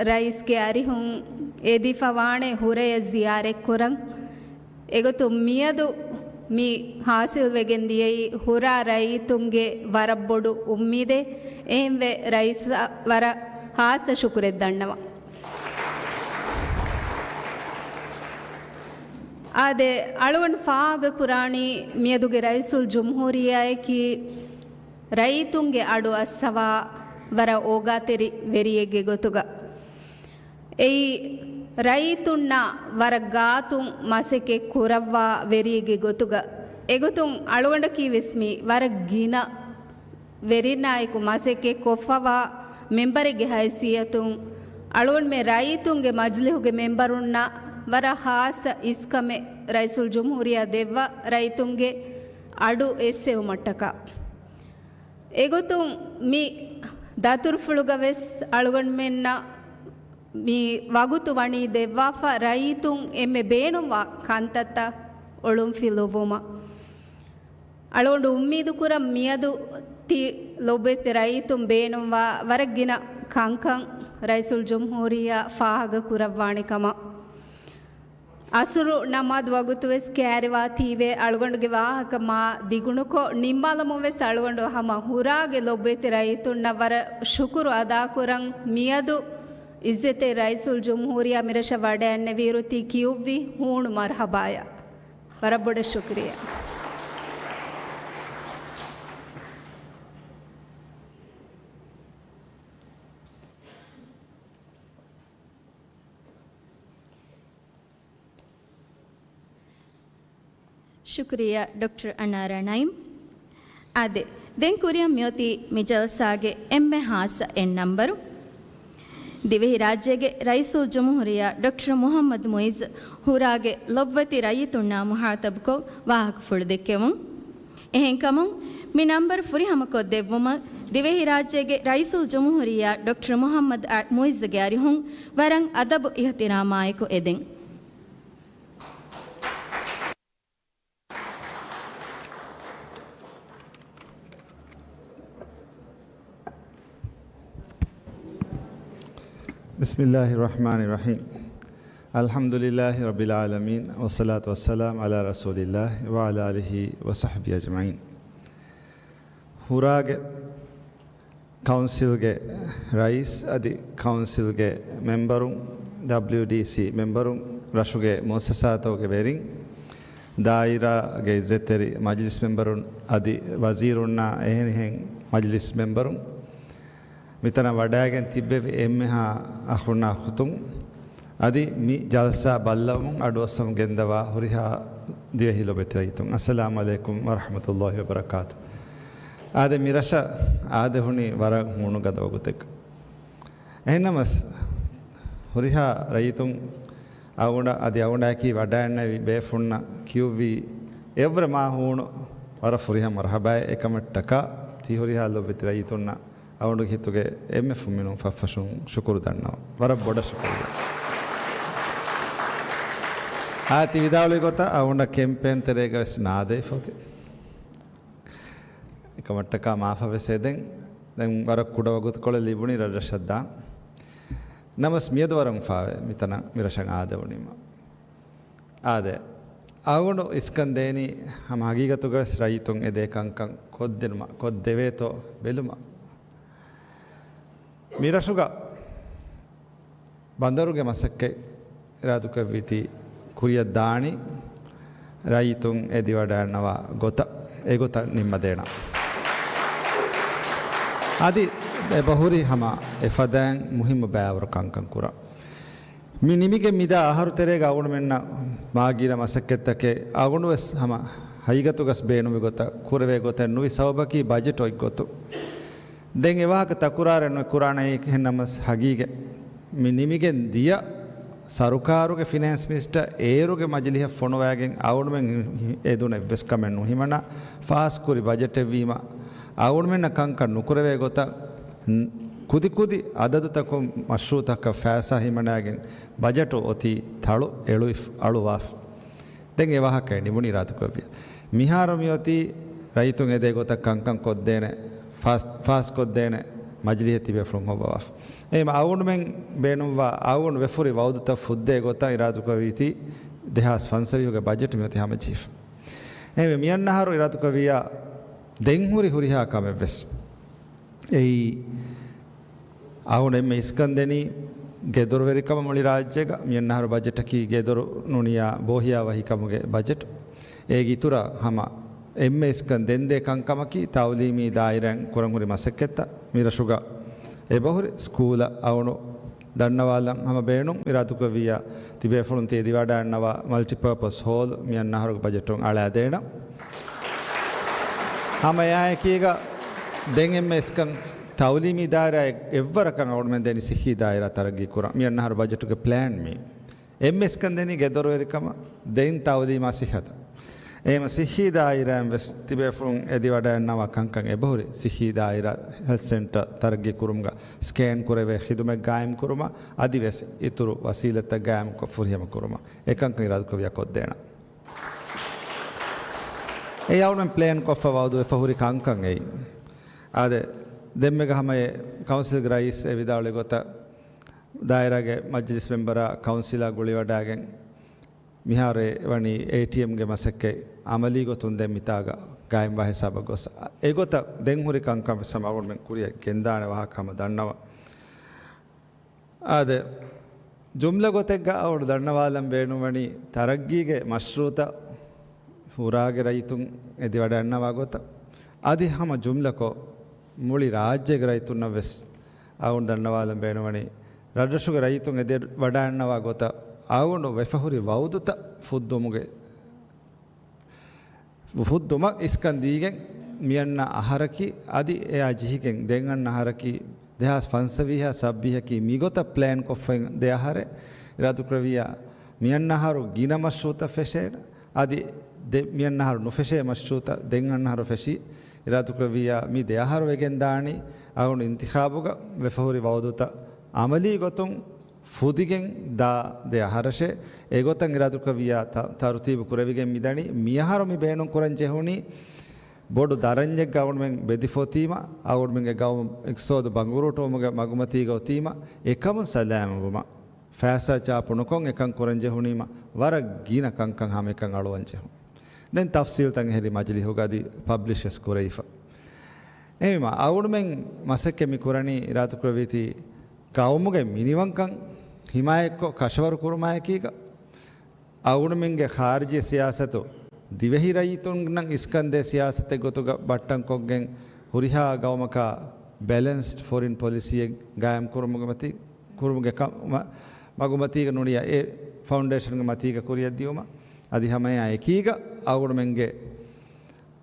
ރައީސްގެ އަރިހުން އެދިފަ ވާނެ ހުރަޔަށް ޒިޔާރަތްކުރަން. އެގޮތުން މިއަދު މި ހާސިލްވެގެން ދިޔައީ ހުރާ ރައްޔިތުންގެ ވަރަށް ބޮޑު އުއްމީދެއް. އެހެންވެ ރައީސްއަށް ވަރަށް ހާއްސަ ޝުކުރެއް ދަންނަވަން. އާދެ، އަޅުގަނޑު ފާހަގަކުރާނީ މިއަދުގެ ރައީސުލްޖުމްހޫރިއްޔާއަކީ ރައްޔިތުންގެ އަޑު އައްސަވާ ވަރަށް އޯގާތެރި ވެރިއެއްގެ ގޮތުގަ. އެއީ ރައްޔިތުންނާ ވަރަށް ގާތުން މަސައްކަތް ކުރައްވާ ވެރިއެއްގެ ގޮތުގަ. އެގޮތުން އަޅުގަނޑަކީވެސް މި ވަރަށް ގިނަ ވެރިންނާއެކު މަސައްކަތް ކޮށްފަވާ މެމްބަރެއްގެ ހައިސިއްޔަތުން އަޅުގަނޑުމެން ރައްޔިތުންގެ މަޖިލިހުގެ މެމްބަރުންނަށް ވަރަށް ހާއްސަ އިސްކަމެއް ރައީސުލްޖުމްހޫރިއްޔާ ދެއްވާ ރައްޔިތުންގެ އަޑު އެއްސެވުމަށްޓަކާ. އެގޮތުން މި ދަތުރުފުޅުގަވެސް އަޅުގަނޑުމެންނަށް މި ވަގުތު ވަނީ ދެއްވާފަ ރައްޔިތުން އެންމެ ބޭނުންވާ ކަންތައްތައް އޮޅުންފިލުއްވުމަށް. އަޅުގަނޑު އުއްމީދު ކުރަން މިއަދު ތި ލޮބުވެތި ރައްޔިތުން ބޭނުންވާ ވަރަށް ގިނަ ކަންކަން ރައީސުލްޖުމްހޫރިއްޔާ ފާހަގަ ކުރައްވާނެ ކަމަށް. އަސުރު ނަމާދު ވަގުތުވެސް ކައިރިވާތީވެ، އަޅުގަނޑުގެ ވާހަކަ މާ ދިގުނުކޮށް ނިންމާލަމުންވެސް އަޅުގަނޑު ހަމަ ހުރާގެ ލޮބުވެތި ރައްޔިތުންނަށް ވަރަށް ޝުކުރު އަދާކުރަން. މިއަދު އިއްޒަތްތެރި ރައީސުލްޖުމްހޫރިއްޔާ މިރަށަށް ވަޑައިގެންނެވިއިރު ތި ކިޔުއްވި ހޫނު މަރުޙަބާއަށް ވަރަށް ބޮޑަށް ޝުކުރިއްޔާ. ޝުކުރިއްޔާ ޑޮކްޓަރ އަނާރާ ނައީމް. އާދެ، ދެން ކުރިއަށް މިއޮތީ މި ޖަލްސާގެ އެންމެ ހާއްސަ އެއް ނަންބަރު. ދިވެހިރާއްޖޭގެ ރައީސުލްޖުމްހޫރިއްޔާ ޑޮކްޓަރ މުޙައްމަދު މުޢިއްޒު ހުރާގެ ލޮބުވެތި ރައްޔިތުންނާ މުޚާޠަބުކޮށް ވާހަކަފުޅު ދެއްކެވުން. އެހެންކަމުން، މި ނަންބަރު ފުރިހަމަކޮށްދެއްވުމަށް ދިވެހިރާއްޖޭގެ ރައީސުލްޖުމްހޫރިއްޔާ ޑޮކްޓަރ މުޙައްމަދު އަ-، މުޢިއްޒުގެ އަރިހުން ވަރަށް އަދަބު އިޙްތިރާމާއެކު އެދެން. بسم الله الرحمن الرحيم. الحمد لله رب العالمين، والصلاة والسلام على رسول الله وعلى آله وصحبه أجمعين. ހުރާގެ ކައުންސިލްގެ ރައީސް އަދި ކައުންސިލްގެ މެމްބަރުން، ޑަބްލިޔުޑީސީ މެމްބަރުން، ރަށުގެ މުއައްސަސާތަކުގެ ވެރިން، ދާއިރާގެ އިއްޒަތްތެރި މަޖިލިސް މެމްބަރުން އަދި ވަޒީރުންނާ އެހެނިހެން މަޖިލިސް މެމްބަރުން، މިތަނަށް ވަޑައިގެން ތިއްބެވި އެންމެހާ އަޚުންނާ އުޚުތުން، އަދި މި ޖަލްސާ ބައްލަވަމުން އަޑުއައްސަމުން ގެންދަވާ ހުރިހާ ދިވެހި ލޯބިވެތި ރައްޔިތުން، އައްސަލާމު ޢަލައިކުމް ވަރަޙްމަތުﷲި ވަބަރަކާތު. އާދެ، މި ރަށަށް އާދެ ހުނީ ވަރަށް ހޫނުގަދަ ވަގުތެއް. އެހެންނަމަސް، ހުރިހާ ރައްޔިތުން އަޅުގަނޑަށް އަދި އަޅުގަނޑާއެކީ ވަޑައިގެންނެވި ބޭފުޅުންނަށް ކިޔުއްވީ އެއަށްވުރެ މާ ހޫނު ވަރަށް ފުރިހަމަ މަރުޙަބާއެއް. އެކަމަށްޓަކާ ތި ހުރިހާ ލޯބިވެތި ރައްޔިތުންނަށް އަޅުގަނޑުގެ ހިތުގެ އެންމެ ފުންމިނުން ފަށްފަށުން ޝުކުރު ދަންނަވަން. ވަރަށް ބޮޑަށް ޝުކުރު. އާ، ތި ވިދާޅުވި ގޮތަށް އަޅުގަނޑަށް ކެމްޕޭން ތެރޭގަ ވެސް ނާދެވިފަ އޮތީ. އެކަމަށްޓަކާ މާފަށް ވެސް އެދެން. ދެން ވަރަށް ކުޑަ ވަގުތުކޮޅެއް ލިބުނީ ރަށްރަށަށް ދާން. ނަމަސް މިއަދު ވަރަށް އުފާވޭ މިތަނަށް މި ރަށަށް އާދެވުނީމަ. އާދެ، އަޅުގަނޑު އިސްކަން ދޭނީ ހަމަ ހަގީގަތުގަވެސް ރައްޔިތުން އެދޭ ކަންކަން ކޮށްދިނުމަށް، ކޮށްދެވޭތޯ ބެލުމަށް. މި ރަށުގަ ބަނދަރުގެ މަސައްކަތް އިރާދުކުރެއްވީތީ ކުރިއަށް ދާނީ ރައްޔިތުން އެދިވަޑައިގަންނަވާ ގޮތަށް، އެގޮތަށް ނިންމަދޭނަން. އަދި އެބަހުރި ހަމަ އެފަދައިން މުހިއްމު ބައިވަރު ކަންކަން ކުރަން. މި ނިމިގެން މިދާ އަހަރު ތެރޭގަ އަޅުގަނޑުމެންނަށް މާގިނަ މަސައްކަތްތަކެއް އަޅުގަނޑުވެސް ހަމަ ހަގީގަތުގަސް ބޭނުމި ގޮތަށް ކުރެވޭ ގޮތެއް ނުވި ސަބަބަކީ ބަޖެޓް އޮތް ގޮތުން. ދެން އެވާހަކަ ތަކުރާރެއް ނުކުރާނެ އެހެންނަމަސް ހަގީގަތް މި ނިމިގެން ދިޔަ ސަރުކާރުގެ ފިނޭންސް މިނިސްޓަރ އޭރުގެ މަޖިލިހަށް ފޮނުވައިގެން އަޅުގަނޑުމެން އެދުނު އެއްވެސް ކަމެއް ނުހިމަނާ ފާސްކުރި ބަޖެޓެއްވީމަ އަޅުގަނޑުމެންނަށް ކަންކަން ނުކުރެވޭ ގޮތަށް ކުދިކުދި އަދަދުތަކުން މަޝްރޫއުތަކަށް ފައިސާ ހިމަނައިގެން ބަޖެޓު އޮތީ ތަޅު އެޅުވި، އަޅުވާފަ. ދެން އެ ވާހަކައެއް ނިމުނީ އިރާދުކުރެއްވިޔާ. މިހާރު މިއޮތީ ރައްޔިތުން އެދޭ ގޮތަށް ކަންކަން ކޮށްދޭނެ، ފާސް، ފާސްކޮށްދޭނެ މަޖިލީހެއް ތިބޭފުޅުން ހޮއްވަވާފަ. އެހެންވީމަ އަޅުގަނޑުމެން ބޭނުންވާ އަޅުގަނޑު ވެފަހުރި ވައުދުތައް ފުއްދޭ ގޮތަށް އިރާދުކުރެއްވީތީ ދެހާސް ފަންސަވީހުގެ ބަޖެޓު މިއޮތީ ހަމަޖެހިފަ. އެހެންވެ، މިއަންނަ އަހަރު އިރާދުކުރެއްވިޔާ ދެން ހުރި ހުރިހާ ކަމެއްވެސް. އެއީ، އަޅުގަނޑު އެންމެ އިސްކަން ދެނީ ގެދޮރުވެރިކަމަށް މުޅި ރާއްޖޭގަ. މިއަންނަ އަހަރު ބަޖެޓަކީ ގެދޮރު ނޫނިއްޔާ ބޯހިޔާވަހި ކަމުގެ ބަޖެޓު. އޭގެ އިތުރަށް ހަމަ އެންމެ އިސްކަން ދެންދޭ ކަންކަމަކީ ތައުލީމީ ދާއިރާއިން ކުރަން ހުރި މަސައްކަތްތައް. މި ރަށުގަ އެބަހުރި ސްކޫލަށް އަޅުގަނޑު ދަންނަވާލަން ހަމަ ބޭނުން އިރާދުކުރެއްވިއްޔާ، ތިބޭފުޅުން ތި އެދިވަޑައިގަންނަވާ މަލްޓިޕާޕަސް ހޯލް މިއަންނަ އަހަރުގެ ބަޖެޓުން އަޅާދޭނަން. ހަމަ އެއާއެކީގަ ދެން އެންމެ އިސްކަން ތައުލީމީ ދާއިރާ އެއްވަރަކަށް އަޅުގަނޑުމެން ދެނީ ސިއްހީ ދާއިރާ ތަރައްގީ ކުރަން. މިއަންނަ އަހަރު ބަޖެޓުގެ ޕްލޭން މީ. އެންމެ އިސްކަން ދެނީ ގެދޮރުވެރިކަމަށް، ދެން ތައުލީމާ ސިއްހަތަށް. އެހެންވީމަ ސިއްހީ ދާއިރާއިން ވެސް ތިބޭފުޅުން އެދިވަޑައިގަންނަވާ ކަންކަން އެބަހުރި. ސިއްހީ ދާއިރާ ހެލްތް ސެންޓަރ ތަރައްގީ ކުރުމުގަ ސްކޭން ކުރެވޭ ޚިދުމަތް ގާއިމް ކުރުމަށް އަދި ވެސް އިތުރު ވަސީލަތްތައް ގާއިމްކޮށް ފުރިހަމަ ކުރުމަށް އެކަންކަން އިރާދަކުރެއްވިޔާ ކޮށްދޭނަން. އެއީ އަޅުގަނޑުމެން ޕްލޭން ކޮށްފަ ވައުދު ވެފަ ހުރި ކަންކަން އެއީ. އާދެ، ދެންމެގަ ހަމަ އެ ކައުންސިލްގެ ރައީސް އެ ވިދާޅުވި ގޮތަށް ދާއިރާގެ މަޖިލިސް މެމްބަރާ ކައުންސިލާ ގުޅިވަޑައިގެން މިހާރު އެ ވަނީ އޭޓީއެމްގެ މަސައްކަތް އަމަލީ ގޮތުން ދެން މިތާގަ ގާއިމްވާ ހިސާބަށް ގޮސް، އެގޮތަށް ދެން ހުރި ކަންކަން ވެސް ހަމަ އަޅުގަނޑުމެން ކުރިއަށް ގެންދާނެ ވާހަކަ ހަމަ ދަންނަވަން. އާދެ، ޖުމްލަ ގޮތެއްގަ އަޅުގަނޑު ދަންނަވާލަން ބޭނުންވަނީ ތަރައްގީގެ މަޝްރޫއުތައް ހުރާގެ ރައްޔިތުން އެދިވަޑައިގަންނަވާ ގޮތަށް. އަދި ހަމަ ޖުމްލަކޮށް މުޅި ރާއްޖޭގެ ރައްޔިތުންނަށް ވެސް އަޅުގަނޑު ދަންނަވާލަން ބޭނުންވަނީ ރަށްރަށުގެ ރައްޔިތުން އެދިވަޑައިގަންނަވާ ގޮތަށް އަޅުގަނޑު ވެފަހުރި ވައުދުތައް ފުއްދުމުގެ ފުއްދުމަށް އިސްކަން ދީގެން މިއަންނަ އަހަރަކީ އަދި އެއާ ޖެހިގެން ދެން އަންނަ އަހަރަކީ ދެހާސް ފަންސަވީހާ ސައްބީހަކީ މިގޮތަށް ޕްލޭން ކޮށްފައި ދެ އަހަރެއް. އިރާދުކުރެއްވިއްޔާ މިއަންނަ އަހަރު ގިނަ މަޝްރޫއުތައް ފެށޭނެ. އަދި ދެ، މިއަންނަ އަހަރު ނުފެށޭ މަޝްރޫއުތައް ދެން އަންނަ އަހަރު ފެށީ. އިރާދުކުރެއްވިއްޔާ މި ދެ އަހަރު ވެގެން ދާނީ އަޅުގަނޑު އިންތިޚާބުގަ ވެފަހުރި ވައުދުތައް އަމަލީ ގޮތުން ފުދިގެން ދާ ދެ އަހަރަށޭ. އެގޮތަށް އިރާދުކުރެއްވިއްޔާ ތަ، ތަރުތީބު ކުރެވިގެން މިދަނީ. މިއަހަރު މި ބޭނުން ކުރަން ޖެހުނީ ބޮޑު ދަރަންޏެއްގަ އަޅުގަނޑުމެން ބެދިފަ އޮތީމަ، އަޅުގަނޑުމެންގެ ގައުމު އިޤްތިޞާދު ބަނގުރޫޓުވުމުގެ މަގުމަތީގަ އޮތީމަ، އެކަމުން ސަލާމަތްވުމަށް ފައިސާ ޗާޕު ނުކޮށް އެކަން ކުރަން ޖެހުނީމަ، ވަރަށް ގިނަ ކަންކަން ހަމައެކަން އަޅުވަން ޖެހުން. ދެން ތަފްޞީލްތައް އެހެރީ މަޖިލީހުގަ އަދި ޕަބްލިޝްވެސް ކުރެވިފަ. އެހެންވީމަ، އަޅުގަނޑުމެން މަސައްކަތް މި ކުރަނީ އިރާދަކުރެއްވީތީ، ގައުމުގެ މިނިވަންކަން ހިމާޔަތްކޮށް ކަށަވަރު ކުރުމާއެކީގަ، އަޅުގަނޑުމެންގެ ޚާރިޖީ ސިޔާސަތު ދިވެހި ރައްޔިތުންނަށް އިސްކަންދޭ ސިޔާސަތެއް ގޮތުގަ ބައްޓަންކޮށްގެން ހުރިހާ ގައުމަކާ ބެލެންސްޑް ފޮރިން ޕޮލިސީއެއް ގާއިމް ކުރުމުގެ މަތީ، ކުރުމުގެ ކަ-، މަ-، މަގުމަތީގަ ނުނިޔާ އެ ފައުންޑޭޝަންގެ މަތީގަ ކުރިއަށްދިޔުމަށް އަދި ހަމައެއާ އެކީގަ އަޅުގަނޑުމެންގެ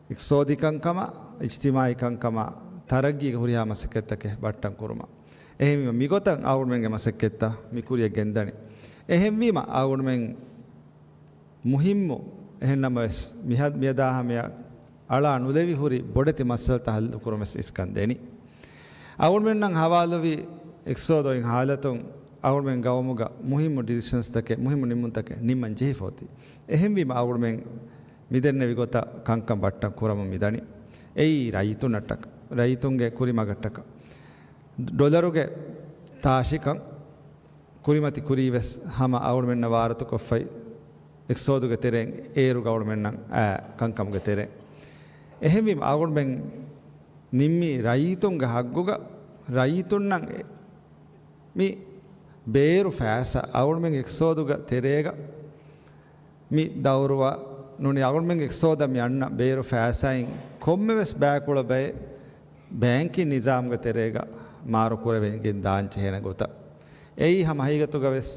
އިޤްތިޞާދީ ކަންކަމާ، އިޖްތިމާޢީ ކަންކަމާ، ތަރައްގީގެ ހުރިހާ މަސައްކަތްތަކެއް ބައްޓަން ކުރުމަށް. އެހެންވީމަ، މިގޮތަށް އަޅުގަނޑުމެންގެ މަސައްކަތްތައް މި ކުރިއަށް ގެންދަނީ. އެހެންވީމަ، އަޅުގަނޑުމެން މުހިއްމު، އެހެންނަމަވެސް، މިހަ-، މިއަދާ ހަމަޔަށް އަޅާ ނުލެވި ހުރި ބޮޑެތި މައްސަލަތައް ހައްލު ކުރުމަށް އިސްކަން ދެނީ. އަޅުގަނޑުމެންނަށް ހަވާލުވި އިޤްތިޞާދު އޮތް ހާލަތުން އަޅުގަނޑުމެން ގައުމުގަ މުހިއްމު ޑިސިޝަންސްތަކެއް، މުހިއްމު ނިންމުންތަކެއް ނިންމަން ޖެހިފަ އޮތީ. އެހެންވީމަ، އަޅުގަނޑުމެން މި ދެންނެވި ގޮތަށް ކަންކަން ބައްޓަން ކުރަމުން މިދަނީ. އެއީ ރައްޔިތުންނަށްޓަކަ-، ރައްޔިތުންގެ ކުރިމަގަށްޓަކަ. ޑޮލަރުގެ ތާށިކަން ކުރިމަތި ކުރީވެސް ހަމަ އަޅުގަނޑުމެންނަށް ވާރުތުކޮށްފައި އިޤްތިޞާދުގެ ތެރެއިން އޭރު އަޅުގަނޑުމެންނަށް އާ ކަންކަމުގެ ތެރެއިން. އެހެންވީމަ އަޅުގަނޑުމެން ނިންމީ ރައްޔިތުންގެ ހައްގުގަ ރައްޔިތުންނަށް މި ބޭރު ފައިސާ އަޅުގަނޑުމެން އިޤްތިޞާދުގެ ތެރޭގަ މި ދައުރުވާ ނޫނީ އަޅުގަނޑުމެންގެ އިޤްތިޞާދަށް މި އަންނަ ބޭރު ފައިސާއިން ކޮންމެވެސް ބައިކުޅަ ބައެއް ބޭންކިން ނިޒާމުގެ ތެރޭގަ މާރު ކުރެވެގެން ދާން ޖެހޭނެ ގޮތަށް. އެއީ ހަމަ ހަގީގަތުގަވެސް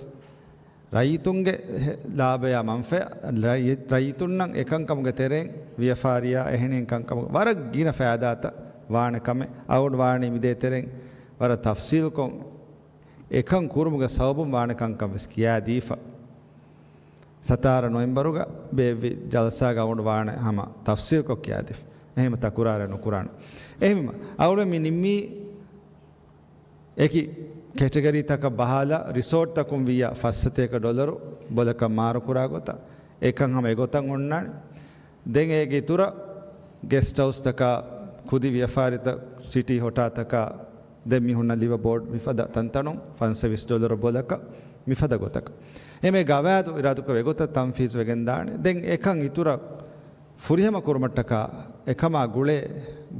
ރައްޔިތުންގެ ހެ-، ލާބަޔާ މަންފާ، ރައްޔި-، ރައްޔިތުންނަށް އެކަންކަމުގެ ތެރެއިން ވިޔަފާރިޔާ އެހެނިހެން ކަންކަމުގެ ވަރަށް ގިނަ ފައިދާތައް ވާނެ ކަމެއް އަޅުގަނޑު ވާނީ މިދޭ ތެރެއިން ވަރަށް ތަފްޞީލުކޮށް އެކަން ކުރުމުގެ ސަބަބުން ވާނެ ކަންކަން ވެސް ކިޔާދީފަ. ސަތާރަ ނޮވެމްބަރުގަ ބޭއްވި ޖަލްސާގަ އަޅުގަނޑު ވާނެ ހަމަ ތަފްޞީލްކޮށް ކިޔާދީފަ. އެހެން ތަކުރާރެއް ނުކުރާނެ. އެހެންވީމަ، އަޅުގަނޑު މި ނިންމީ އެކި ކެޓަގަރީތަކަށް ބަހާލާ ރިސޯޓްތަކުން ވިއްޔާ ފަސް ސަތޭކަ ޑޮލަރު ބޮލަކަށް މާރުކުރާ ގޮތަށް އެކަން ހަމަ އެގޮތަށް އޮންނާނެ. ދެން އޭގެ އިތުރަށް ގެސްޓް ހައުސްތަކާ، ކުދި ވިޔަފާރިތައް، ސިޓީ ހޮޓާތަކާ، ދެން މި ހުންނަ ލިވަ ބޯޑް މިފަދަ ތަންތަނުން ފަންސަވީސް ޑޮލަރު ބޮލަކަށް މިފަދަ ގޮތަކަށް. އެމެ ގަވާއިދު އިރާދަކޮށް އެގޮތަށް ތަންފީޒް ވެގެން ދާނެ. ދެން އެކަން އިތުރަށް ފުރިހަމަ ކުރުމަށްޓަކާ އެކަމާ ގުޅޭ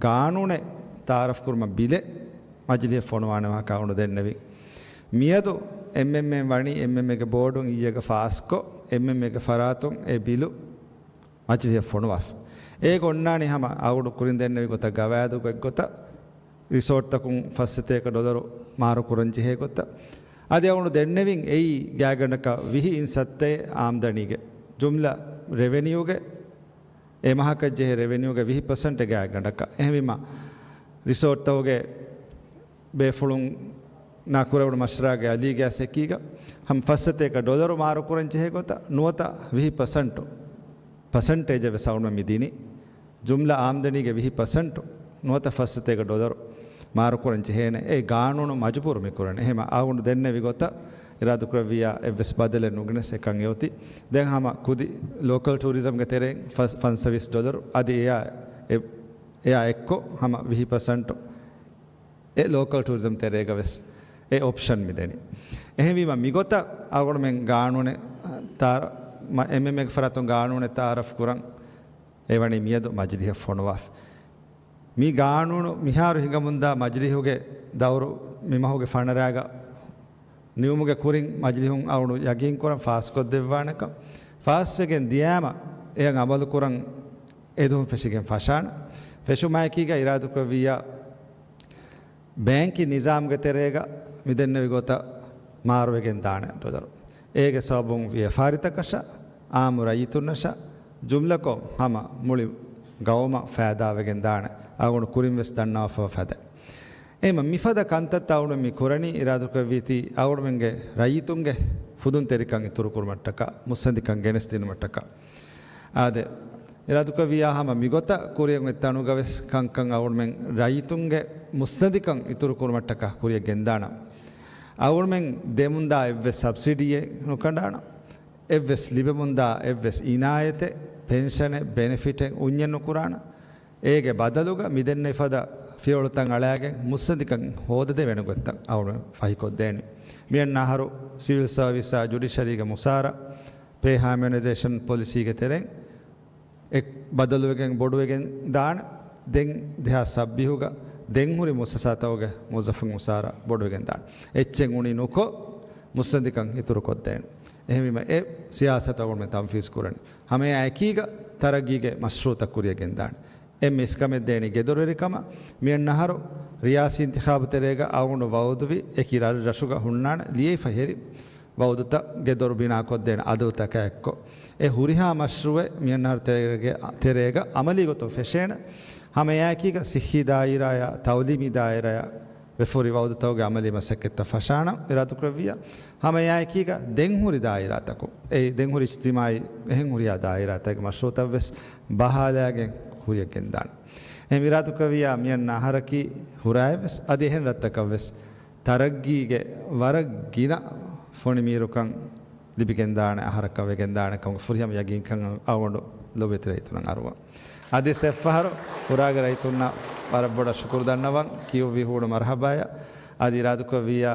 ގާނޫނެއް ތައާރަފް ކުރުމަށް ބިލެއް މަޖިލީހަށް ފޮނުވާނެ ވާހަކަ އަޅުގަނޑު ދެންނެވި. މިއަދު އެމްއެމްއޭ ވަނީ އެމްއެމްއޭގެ ބޯޑުން އިއްޔެގަ ފާސްކޮށް، އެމްއެމްއޭގެ ފަރާތުން އެ ބިލު މަޖިލީހަށް ފޮނުވާފަ. އޭގަ އޮންނާނީ ހަމަ އަޅުގަނޑު ކުރިން ދެންނެވި ގޮތަށް ގަވާއިދުގެ އެއްގޮތަށް ރިސޯޓްތަކުން ފަސް ސަތޭކަ ޑޮލަރު މާރު ކުރަން ޖެހޭ ގޮތަށް. އަދި އަޅުގަނޑު ދެންނެވިން އެއީ ގާތްގަނޑަކަށް ވިހި އިން ސައްތައެއް އާމްދަނީގެ ޖުމްލަ ރެވެނިއުގެ އެ މަހަކަށް ޖެހޭ ރެވެނިއުގެ ވިހި ޕަސެންޓެއް ގާތްގަނޑަކަށް. އެހެންވީމަ، ރިސޯޓްތަކުގެ ބޭފުޅުންނާ ކުރެވުނު މަޝްވަރާގެ އަލީގެ އަސް އެކީގަ ހަމަ ފަސް ސަތޭކަ ޑޮލަރު މާރު ކުރަން ޖެހޭ ގޮތަށް ނުވަތަ ވިހި ޕަސެންޓު، ޕަސެންޓޭޖެއް ވެސް އަޅުގަނޑު މި ދިނީ. ޖުމްލަ އާމްދަނީގެ ވިހި ޕަސެންޓު ނުވަތަ ފަސް ސަތޭކަ ޑޮލަރު މާރު ކުރަން ޖެހޭނެ. އެ ގާނޫނު މަޖުބޫރު މި ކުރަނީ. އެހެން އަޅުގަނޑު ދެންނެވި ގޮތަށް އިރާދަކުރެއްވިއްޔާ އެއްވެސް ބަދަލެއް ނުގެނެސް އެކަން އެއޮތީ. ދެން ހަމަ ކުދި ލޯކަލް ޓޫރިޒަމްގެ ތެރެއިން ފަސް-، ފަންސަވީސް ޑޮލަރު އަދި އެއާ އެ-، އެއާ އެއްކޮށް ހަމަ ވިހި ޕަސެންޓު އެ ލޯކަލް ޓޫރިޒަމް ތެރޭގަ ވެސް އެ އޮޕްޝަން މި ދެނީ. އެހެންވީމަ މިގޮތަށް އަޅުގަނޑުމެން ގާނޫނެއް ތާރ-، މަ-، އެމްއެމްއޭގެ ފަރާތުން ގާނޫނެއް ތައާރަފް ކުރަން އެވަނީ މިއަދު މަޖިލީހަށް ފޮނުވާފަ. މި ގާނޫނު މިހާރު ހިނގަމުންދާ މަޖިލީހުގެ ދައުރު މި މަހުގެ ފަނަރައިގަ ނިމުމުގެ ކުރިން މަޖިލީހުން އަޅުގަނޑު ޔަގީންކުރަން ފާސްކޮށްދެއްވާނެކަން. ފާސްވެގެން ދިޔާމަ އެއަށް އަމަލުކުރަން އެދުވަހުން ފެށިގެން ފަށާނެ. ފެށުމާއެކީގަ އިރާދަކުރެއްވިއްޔާ ބޭންކި ނިޒާމްގެ ތެރޭގަ މިދެންނެވި ގޮތަށް މާރުވެގެން ދާނެ ޑޮލަރު. އޭގެ ސަބަބުން ވިޔަފާރިތަކަށަށް، އާއްމު ރައްޔިތުންނަށަށް، ޖުމްލަކޮށް ހަމަ މުޅި ގައުމަށް ފައިދާވެގެން ދާނެ އަޅުގަނޑު ކުރިން ވެސް ދަންނަވާފަ ފަދަ. އެހެންވީމަ މިފަދަ ކަންތައްތައް އަޅުގަނޑު މި ކުރަނީ އިރާދަކުރެއްވީތީ އަޅުގަނޑުމެންގެ ރައްޔިތުންގެ ފުދުންތެރިކަން އިތުރުކުރުމަށްޓަކާ، މުއްސަނދިކަން ގެނެސްދިނުމަށްޓަކާ. އާދެ، އިރާދަކުރެއްވިއްޔާ ހަމަ މިގޮތަށް ކުރިއަށް އޮތް ތަނުގަވެސް ކަންކަން އަޅުގަނޑުމެން ރައްޔިތުންގެ މުއްސަނދިކަން އިތުރުކުރުމަށްޓަކާ ކުރިއަށް ގެންދާނަން. އަޅުގަނޑުމެން ދެމުންދާ އެއްވެސް ސަބްސިޑީއެއް ނުކަނޑާނަން. އެއްވެސް ލިބެމުންދާ އެއްވެސް އިނާޔަތެއް، ޕެންޝަނެއް، ބެނެފިޓެއް އުންޏެއް ނުކުރާނަން. އޭގެ ބަދަލުގަ މިދެންނެވި ފަދަ ފިޔަވަޅުތައް އަޅާގެން މުއްސަނދިކަން ހޯދަދޭ ވެނުގޮތްތައް އަޅުގަނޑު ފަހިކޮށްދޭނީ. މިއަންނަ އަހަރު ސިވިލް ސަރވިސްއާ ޖުޑިޝަރީގެ މުސާރަ ޕޭ ހާމޮނައިޒޭޝަން ޕޮލިސީގެ ތެރެއިން އެ ބަދަލުވެގެން ބޮޑުވެގެން ދާނެ. ދެން ދެހާސް ސައްބީހުގަ ދެން ހުރި މުއައްސަސާތަކުގެ މުވައްޒަފުން މުސާރަ ބޮޑުވެގެން ދާނެ. އެއްޗެއް އުނި ނުކޮށް، މުއްސަނދިކަން އިތުރުކޮށްދޭނެ. އެހެންވީމަ، އެ ސިޔާސަތު އަޅުގަނޑުމެން ތަންފީޒު ކުރަނީ. ހަމައެއާއެކީގަ ތަރައްގީގެ މަޝްރޫއުތައް ކުރިޔަށް ގެންދާނެ. އެންމެ އިސްކަމެއް ދޭނީ ގެދޮރުވެރިކަމަށް. މިއަންނަ އަހަރު ރިޔާސީ އިންތިޚާބު ތެރޭގަ އަޅުގަނޑު ވައުދުވި އެކި ރަށްރަށުގަ ހުންނާނެ ލިޔެފަ ހެރި ވައުދުތައް ގެދޮރު ބިނާކޮށްދޭނެ އަދަދުތަކާ އެއްކޮށް. އެ ހުރިހާ މަޝްރޫއެއް މިއަންނަ އަހަރު ތެރޭގަ، ތެރޭގަ އަމަލީ ގޮތުން ފެށޭނެ. ހަމައެއާއެކީގަ ސިއްހީ ދާއިރާއާ ތައުލީމީ ދާއިރާއާ ވެފަ ހުރި ވައުދުތަކުގެ އަމަލީ މަސައްކަތްތައް ފަށާނަން އިރާދަކުރެއްވިއްޔާ، ހަމައެއާއެކީގަ ދެން ހުރި ދާއިރާތަކުން، އެ ދެން ހުރި އިޖްތިމާޢީ އެހެން ހުރިހާ ދާއިރާތަކުގެ މަޝްރޫއުތައްވެސް ބަހާލާގެން ކުރިޔަށް ގެންދާނެ. އެހެން އިރާދަކުރެއްވިއްޔާ، މިއަންނަ އަހަރަކީ ހުރާއެއްވެސް އަދި އެހެން ރަށްތަކަށްވެސް ތަރައްގީގެ ވަރަށް ގިނަ ފޮނި މީރުކަން ލިބިގެންދާނެ އަހަރަކަށް ވެގެންދާނެ ކަމުގެ ފުރިހަމަ ޔަގީންކަން އަޅުގަނޑު ލޮބުވެތި ރައްޔިތުންނަށް އަރުވަން. އަދި އެއްފަހަރު ހުރާގެ ރައްޔިތުންނަށް ވަރަށް ބޮޑަށް ޝުކުރު ދަންނަވަން. ކިޔުއްވި ހޫނު މަރުޙަބާޔަށް. އަދި އިރާދަކުރެއްވިއްޔާ،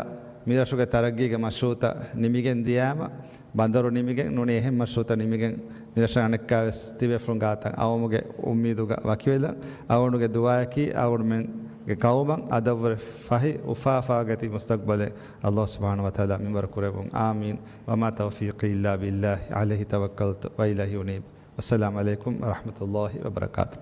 މިރަށުގެ ތަރައްގީގެ މަޝްރޫއުތައް ނިމިގެން ދިޔާމަ، ބަނދަރު ނިމިގެން ނޫނީ އެހެން މަޝްރޫއުތައް ނިމިގެން މިރަށަށް އަނެއްކާވެސް ތިބޭފުޅުން ގާތަށް އައުމުގެ އުއްމީދުގަ ވަކިވެލަން. އަޅުގަނޑުގެ ދުޢާއަކީ އަޅުގަނޑުމެންގެ ޤައުމަށް އަދަށްވުރެ ފަހި އުފާ އުފާގަތި މުސްތަޤްބަލެއް ﷲ ސުބްޙާނަހޫ ވަތަޢާލާ މިންވަރު ކުރެއްވުން. އާމީން. وما توفيقي إلا بالله عليه توكلت وإليه أنيب. والسلام عليكم ورحمة الله وبركاته.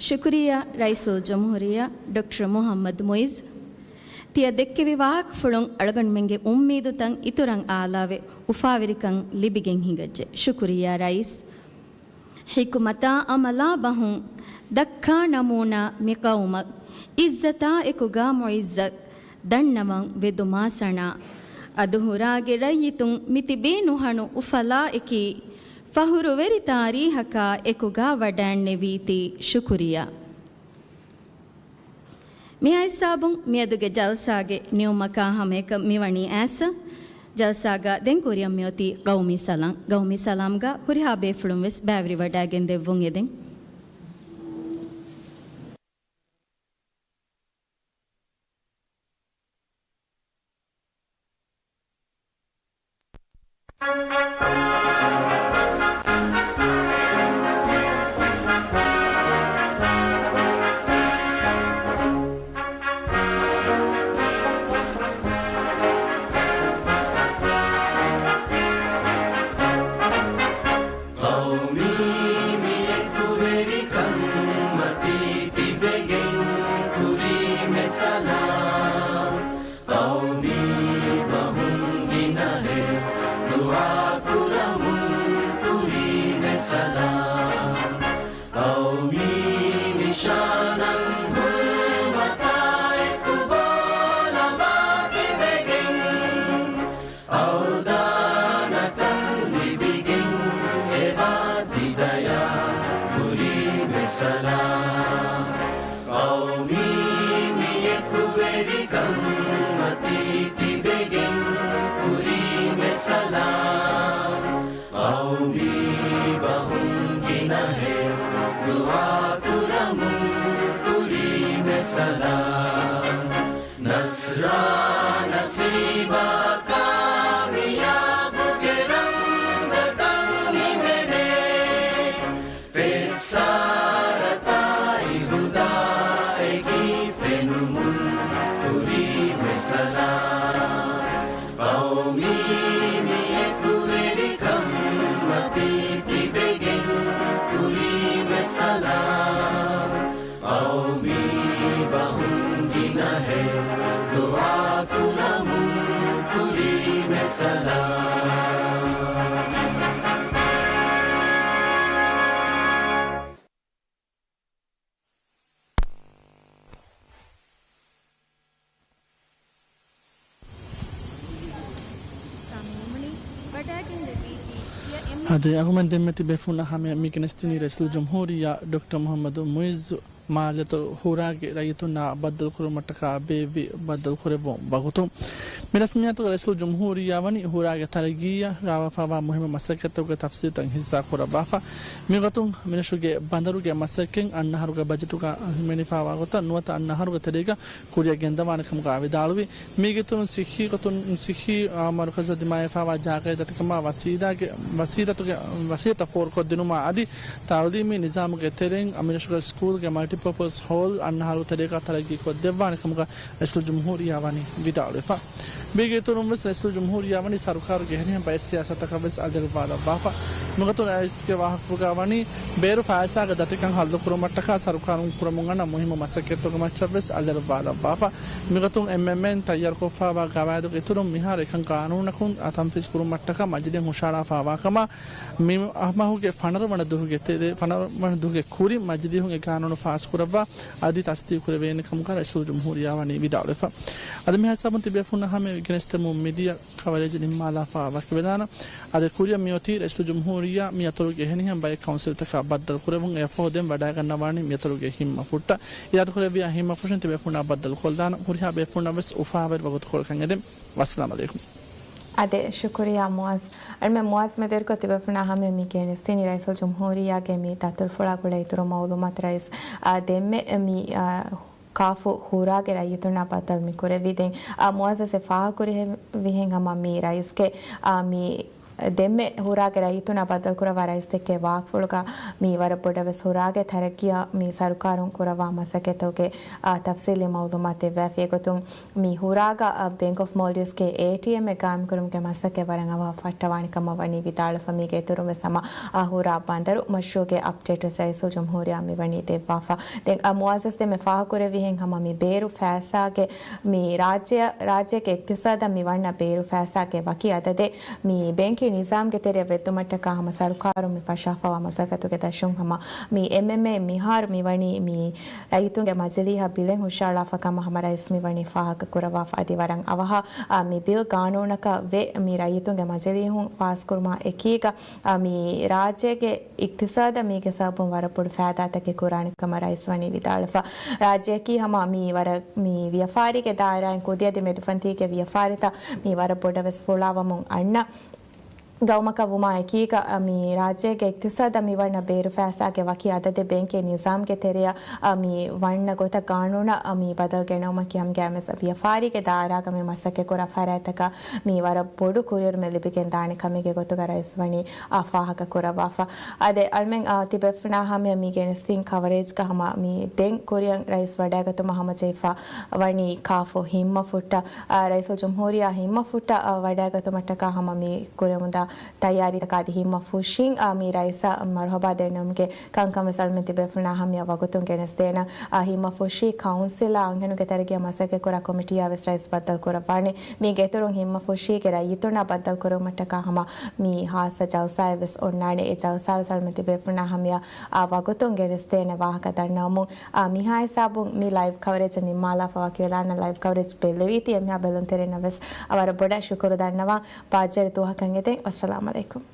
ޝުކުރިއްޔާ ރައީސުލްޖުމްހޫރިއްޔާ ޑޮކްޓަރ މުޙައްމަދު މުޢިއްޒު. ތިޔަ ދެއްކެވި ވާހަކަފުޅުން އަޅުގަނޑުމެންގެ އުއްމީދުތައް އިތުރަށް އާލާވެ، އުފާވެރިކަން ލިބިގެން ހިނގައްޖެ. ޝުކުރިއްޔާ ރައީސް. ޙިކުމަތާ ޢަމަލާ ބަހުން ދައްކާ ނަމޫނާ މި ޤައުމަށް ޢިއްޒަތާ އެކުގާ މުޢިއްޒަތް ދަންނަވަން ވެދުމާ ސަނާ. އަދުހުރާގެ ރައްޔިތުން މިތިބީ ނުހަނު އުފަލާއެކީ، ފަޚުރުވެރި ތާރީޚަކާ އެކުގާ ވަޑައިންނެވީތީ ޝުކުރިއްޔާ. މިހާ ހިސާބުން މިއަދުގެ ޖަލްސާގެ ނިމުމަކާ ހަމައެކަނި މިވަނީ އާސަ. ޖަލްސާގަ ދެން ކުރިއަށް މިއޮތީ ޤައުމީ ސަލާމް. ޤައުމީ ސަލާމްގަ ހުރިހާ ބޭފުޅުން ވެސް ބައިވެރިވަޑައިގެން ދެއްވުން އެދެން. ޤައުމީ މި އެކުވެރިކަން މަތީ ތިބެގެން ކުރީމެ ސަލާމް. ޤައުމީ ބަހުން ގިނަހެޔޮ ދުޢާ ކުރަމުން ކުރީމެ ސަލާމް. ޤައުމީ ނިޝާނަށް ހުރުމަތާ އެކު ބޯ ލަބާ ތިބެގެން، އަވްދާނަކަން ލިބިގެން އެބާ ތި ދަޔާ ކުރީމެ ސަލާމް. ޤައުމީ މި އެކުވެރިކަން މަތީ ތިބެގެން ކުރީމެ ސަލާމް. ޤައުމީ ބަހުން ގިނަހެޔޮ ދުޢާ ކުރަމުން ކުރީމެ ސަލާމް. ނަޞްރާ ނަސީބާ ކާމިޔާބުގެ ރަމްޒަކަށް ހިމެނޭ. ފެއްސާރަތާއި ހުދާއެކީ ފެނުމުން ކުރީމެ ސަލާމް. ޤައުމީ މި އެކުވެރިކަން މަތީ ތިބެގެން ކުރީމެ ސަލާމް. ޤައުމީ ބަހުން ގިނަހެޔޮ ދުޢާ ކުރަމުން ކުރީމެ ސަލާމް. ސާމި ނިމުނީ، ވަޑައިގެންދެއްވީތީ ތިޔަ އަދި އަހުމެން ދެންމެ ތިބޭފުޅުންނާ ހަމަޔަށް މި ގެނެސްދިނީ ރައީސުލްޖުމްހޫރިއްޔާ ޑޮކްޓަރ މުޙައްމަދު މުޢިއްޒު މާލޭތު ހުރާގެ ރައްޔިތުންނާ ބައްދަލުކުރުމަށްޓަކާ ބޭއްވި ބައްދަލުކުރެއްވުން ވަގުތުން. މި ރަސްމިއްޔާތުގަ ރައީސުލްޖުމްހޫރިއްޔާ ވަނީ ހުރާގެ ތަރައްގީއަށް ރާވާފައިވާ މުހިއްމު މަސައްކަތްތަކުގެ ތަފްސީލްތައް ހިއްސާ ކުރައްވާފަ. މިގޮތުން މިރަށުގެ ބަނދަރުގެ މަސައްކަތް އަންނައަހަރުގެ ބަޖެޓުގަ ހިމެނިފައިވާ ގޮތަށް ނުވަތަ އަންނައަހަރުގެ ތެރޭގަ ކުރިއަށް ގެންދަވާނެ ކަމުގަ ވިދާޅުވި. މީގެއިތުރުން ސިއްހީ ގޮތުން، ސިއްހީ، އާ، މަރުކަޒަށް ދިމާވެފައިވާ ޖާގައެއް ދަތިކަމާ ވަސީދާގެ، ވަސީދަތުގެ، ވަސީދަތައް ފޯރުކޮށްދިނުމާ އަދި ތަޢުލީމީ ނިޒާމުގެ ތެރެއިން އަމިރަށުގެ ސްކޫލްގެ މަލްޓިޕާޕަސް ހޯލް އަންނައަހަރު ތެރޭގަ ތަރައްގީކޮށްދެއްވާނެ ކަމުގަ ރައީސުލްޖުމްހޫރިއްޔާ ވަނީ ވިދާޅުވެފަ. މީގެއިތުރުން ވެސް ރައީސުލްޖުމްހޫރިއްޔާ ވަނީ ސަރުކާރުގެ އެހެނިހެން ބައެއް ސިޔާސަތަކަށް ވެސް އަލިއަޅުވާލައްވާފަ. މިގޮތުން ރައީސްގެ ވާހަކަފުޅުގަ ވަނީ ބޭރު ފައިސާގެ ދަތިކަން ހައްލުކުރުމަށްޓަކާ ސަރުކާރުން ކުރަމުން އަންނަ މުހިއްމު މަސައްކަތްތަކުގެ މައްޗަށް ވެސް އަލިއަޅުވާލައްވާފަ. މިގޮތުން އެމްއެމްއޭން ތައްޔާރުކޮށްފައިވާ ގަވާއިދުގެ އިތުރުން މިހާރު އެކަން ގާނޫނަކުން ތަންފީޒު ކުރުމަށްޓަކާ މަޖިލީހުން ހުށަހަޅާފައިވާ ކަމަށް މި މަހުގެ ފަނަރަ ވަނަ ދުވަހުގެ ތެރޭ، ފަނަރަ ވަނަ ދުވަހުގެ ކުރިން މަޖިލީހުން އެ ގާނޫނު ފާސްކުރައްވާ އަދި ތަސްދީޤުކުރެވޭނެ ކަމުގަ ރައީސުލްޖުމްހޫރިއްޔާ ވަނީ ވިދާޅުވެފަ. އަދި މި ހިސާބުން ތިބޭފުޅުންނާ ހަމަޔަށް ގެނެސްދެމުން މިދިޔަ ކަވަރޭޖް ނިންމާލާފަ ވަކިވެދާނަން. އަދި ކުރިއަށް މިއޮތީ ރައީސުލްޖުމްހޫރިއްޔާ މި އަތޮޅުގެ އެހެނިހެން ބައެއް ކައުންސިލްތަކާ ބައްދަލުކުރެއްވުން އެއަށްފަހު ދެން ވަޑައިގަންނަވާނީ މި އަތޮޅުގެ ހިތްމަފުއްޓަށް. އިރާދަކުރެއްވިޔާ ހިތްމަފުށިން ތިބޭފުޅުންނާ ބައްދަލުކޮށްލާނަން. ހުރިހާ ބޭފުޅުންނަށް ވެސް އުފާވެރި ވަގުތުކޮޅަކަށް އެދެން. ވައްސަލާމް އަލައިކުމް. އާދެ، ޝުކުރިއްޔާ މުޢައްޒް. އަޅުމެން މުޢައްޒް މެދުވެރިކޮށް ތިބޭފުޅުންނާ ހަމަޔަށް މި ގެނެސްދިނީ ރައީސުލްޖުމްހޫރިއްޔާގެ މި ދަތުރުފުޅާ ގުޅޭ އިތުރު މަޢުލޫމާތު. ރައީސް، އާ، ދެންމެ މި، އާ، ކާފު ހުރާގެ ރައްޔިތުންނާ ބައްދަލު މި ކުރެއްވީ. ދެން، އާ، މުޢައްޒަޒް އެ ފާހަގަކުރެއްވިހެން ހަމަ މި ރައީސްގެ، އާ، މި ދެންމެ ހުރާގެ ރައްޔިތުންނާ ބައްދަލުކުރައްވާ ރައީސް ދެއްކޭ ވާހަކަފުޅުގަ މި ވަރަށް ބޮޑަށް ވެސް ހުރާގެ ތަރައްގީއަށް މި ސަރުކާރުން ކުރައްވާ މަސައްކަތުގެ، އާ، ތަފްސީލީ މަޢުލޫމާތު ދެއްވާފި. އެގޮތުން މި ހުރާގަ، އަ، ބޭންކް އޮފް މޯލްޑިވްސްގެ އޭޓީއެމްއެއް ގާއިމްކުރުމުގެ މަސައްކަތް ވަރަށް އަވަހަށް ފައްޓަވާނެ ކަމަށް ވަނީ ވިދާޅުވެފަ. މީގެ އިތުރުން ވެސް ހަމަ، އަ، ހުރާ ބަނދަރު މަޝްރޫޢުގެ އަޕްޑޭޓް ވެސް ރައީސުލްޖުމްހޫރިއްޔާ މިވަނީ ދެއްވާފަ. ދެން، އަ، މުޢައްޒަޒް ދެންމެ ފާހަގަކުރެއްވިހެން ހަމަ މި ބޭރު ފައިސާގެ މި ރާއްޖެ، ރާއްޖޭގެ އިޤްތިޞާދަށް މި ވަންނަ ބޭރު ފައިސާގެ ވަކި އަދަދެއް މި ބޭންކީ ނިޒާމްގެ ތެރެއަށް ވެއްދުމަށްޓަކާ ހަމަ ސަރުކާރުން މި ފަށާފަވާ މަސައްކަތުގެ ދަށުން ހަމަ މި އެމްއެމްއޭ މިހާރު މިވަނީ މި ރައްޔިތުންގެ މަޖިލީހަށް ބިލެއް ހުށައަޅާފަ ކަމަށް ހަމަ ރައީސް މިވަނީ ފާހަގަ ކުރައްވާފަ. އަދި ވަރަށް އަވަހަށް، އާ، މި ބިލް ގާނޫނަކަށް ވެ މި ރައްޔިތުންގެ މަޖިލީހުން ފާސްކުރުމާ އެކީގަ، އާ، މި ރާއްޖޭގެ އިޤްތިޞާދަށް މީގެ ސަބަބުން ވަރަށް ބޮޑު ފައިދާތަކެއް ކުރާނެ ކަމަށް ރައީސް ވަނީ ވިދާޅުވެފަ. ރާއްޖެއަކީ ހަމަ މި ވަރަށް މި ވިޔަފާރީގެ ދާއިރާއިން ކުދި އަދި މެދުފަންތީގެ ވިޔަފާރިތައް މި ވަރަށް ބޮޑަށް ވެސް ފުޅާވަމުން އަންނަ ގައުމަކަށް ވުމާ އެކީގަ، މި ރާއްޖޭގެ އިޤްތިޞާދަށް މި ވަންނަ ބޭރު ފައިސާގެ ވަކި އަދަދެއް ބޭންކީ ނިޒާމްގެ ތެރެއަށް، އަ، މި ވަންނަ ގޮތަށް ގާނޫނަށް، އަ، މި ބަދަލު ގެނައުމަކީ ހަމަ ގައިމުވެސް ވިޔަފާރީގެ ދާއިރާގަ މި މަސައްކަތް ކުރާ ފަރާތްތަކަށް މި ވަރަށް ބޮޑު ކުރިއެރުމެއް ލިބިގެން ދާނެ ކަމެއްގެ ގޮތުގަ ރައީސް ވަނީ، އަ، ފާހަގަ ކުރައްވާފަ. އާދެ، އަޅުމެން، އަ، ތިބޭފުޅުންނާ ހަމަޔަށް މި ގެނެސްދިން ކަވަރޭޖްގަ ހަމަ މި ދެން ކުރިއަށް ރައީސް ވަޑައިގަތުމަށް ހަމަޖެހިފަ ވަނީ ކާފު ހިތްމަފުއްޓަށް، އަ، ރައީސުލްޖުމްހޫރިއްޔާ ހިތްމަފުއްޓަށް، އަ، ވަޑައިގަތުމަށްޓަކާ ހަމަ މި ކުރެވުނުދާ ތައްޔާރީތަކާ އަދި ހިތްމަފުށިން، އާ، މި ރައީސަށް މަރުޙަބާ ދެންނެވުމުގެ ކަންކަން ވެސް އަޅުމެން ތިބޭފުޅުންނާ ހަމަޔަށް ވަގުތުން ގެނެސްދޭނަން. އާ، ހިތްމަފުށީ ކައުންސިލާ އަންހެނުންގެ ތަރައްގީއަށް މަސައްކަތްކުރާ ކޮމިޓީއާ ވެސް ރައީސް ބައްދަލުކުރައްވާނެ. މީގެ އިތުރުން ހިތްމަފުށީގެ ރައްޔިތުންނާ ބައްދަލުކުރުމަށްޓަކާ ހަމަ މި ހާއްސަ ޖަލްސާއެއް ވެސް އޮންނާނެ. އެ ޖަލްސާ ވެސް އަޅުމެން ތިބޭފުޅުންނާ ހަމަޔަށް، އާ، ވަގުތުން ގެނެސްދޭނެ ވާހަކަ ދަންނަވަމުން، އާ، މިހާ ހިސާބުން މި ލައިވް ކަވަރޭޖް ނިންމާލާފަ ވަކިވެލާނަން. ލައިވް ކަވަރޭޖް ބެލެވީތީ އެންމެހާ ބެލުންތެރިންނަށް ވެސް، އާ، ވަރަށް ބޮޑަށް ޝުކުރު ދަންނަވަން. ބާއްޖަވެރި ދުވަހަކަށް އެދެން. ވައްސަލާމް ޢަލައިކުމް.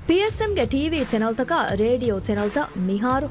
ޕީއެސްއެމްގެ ޓީވީ ޗެނަލްތަކާ ރޭޑިއޯ ޗެނަލްތައް މިހާރު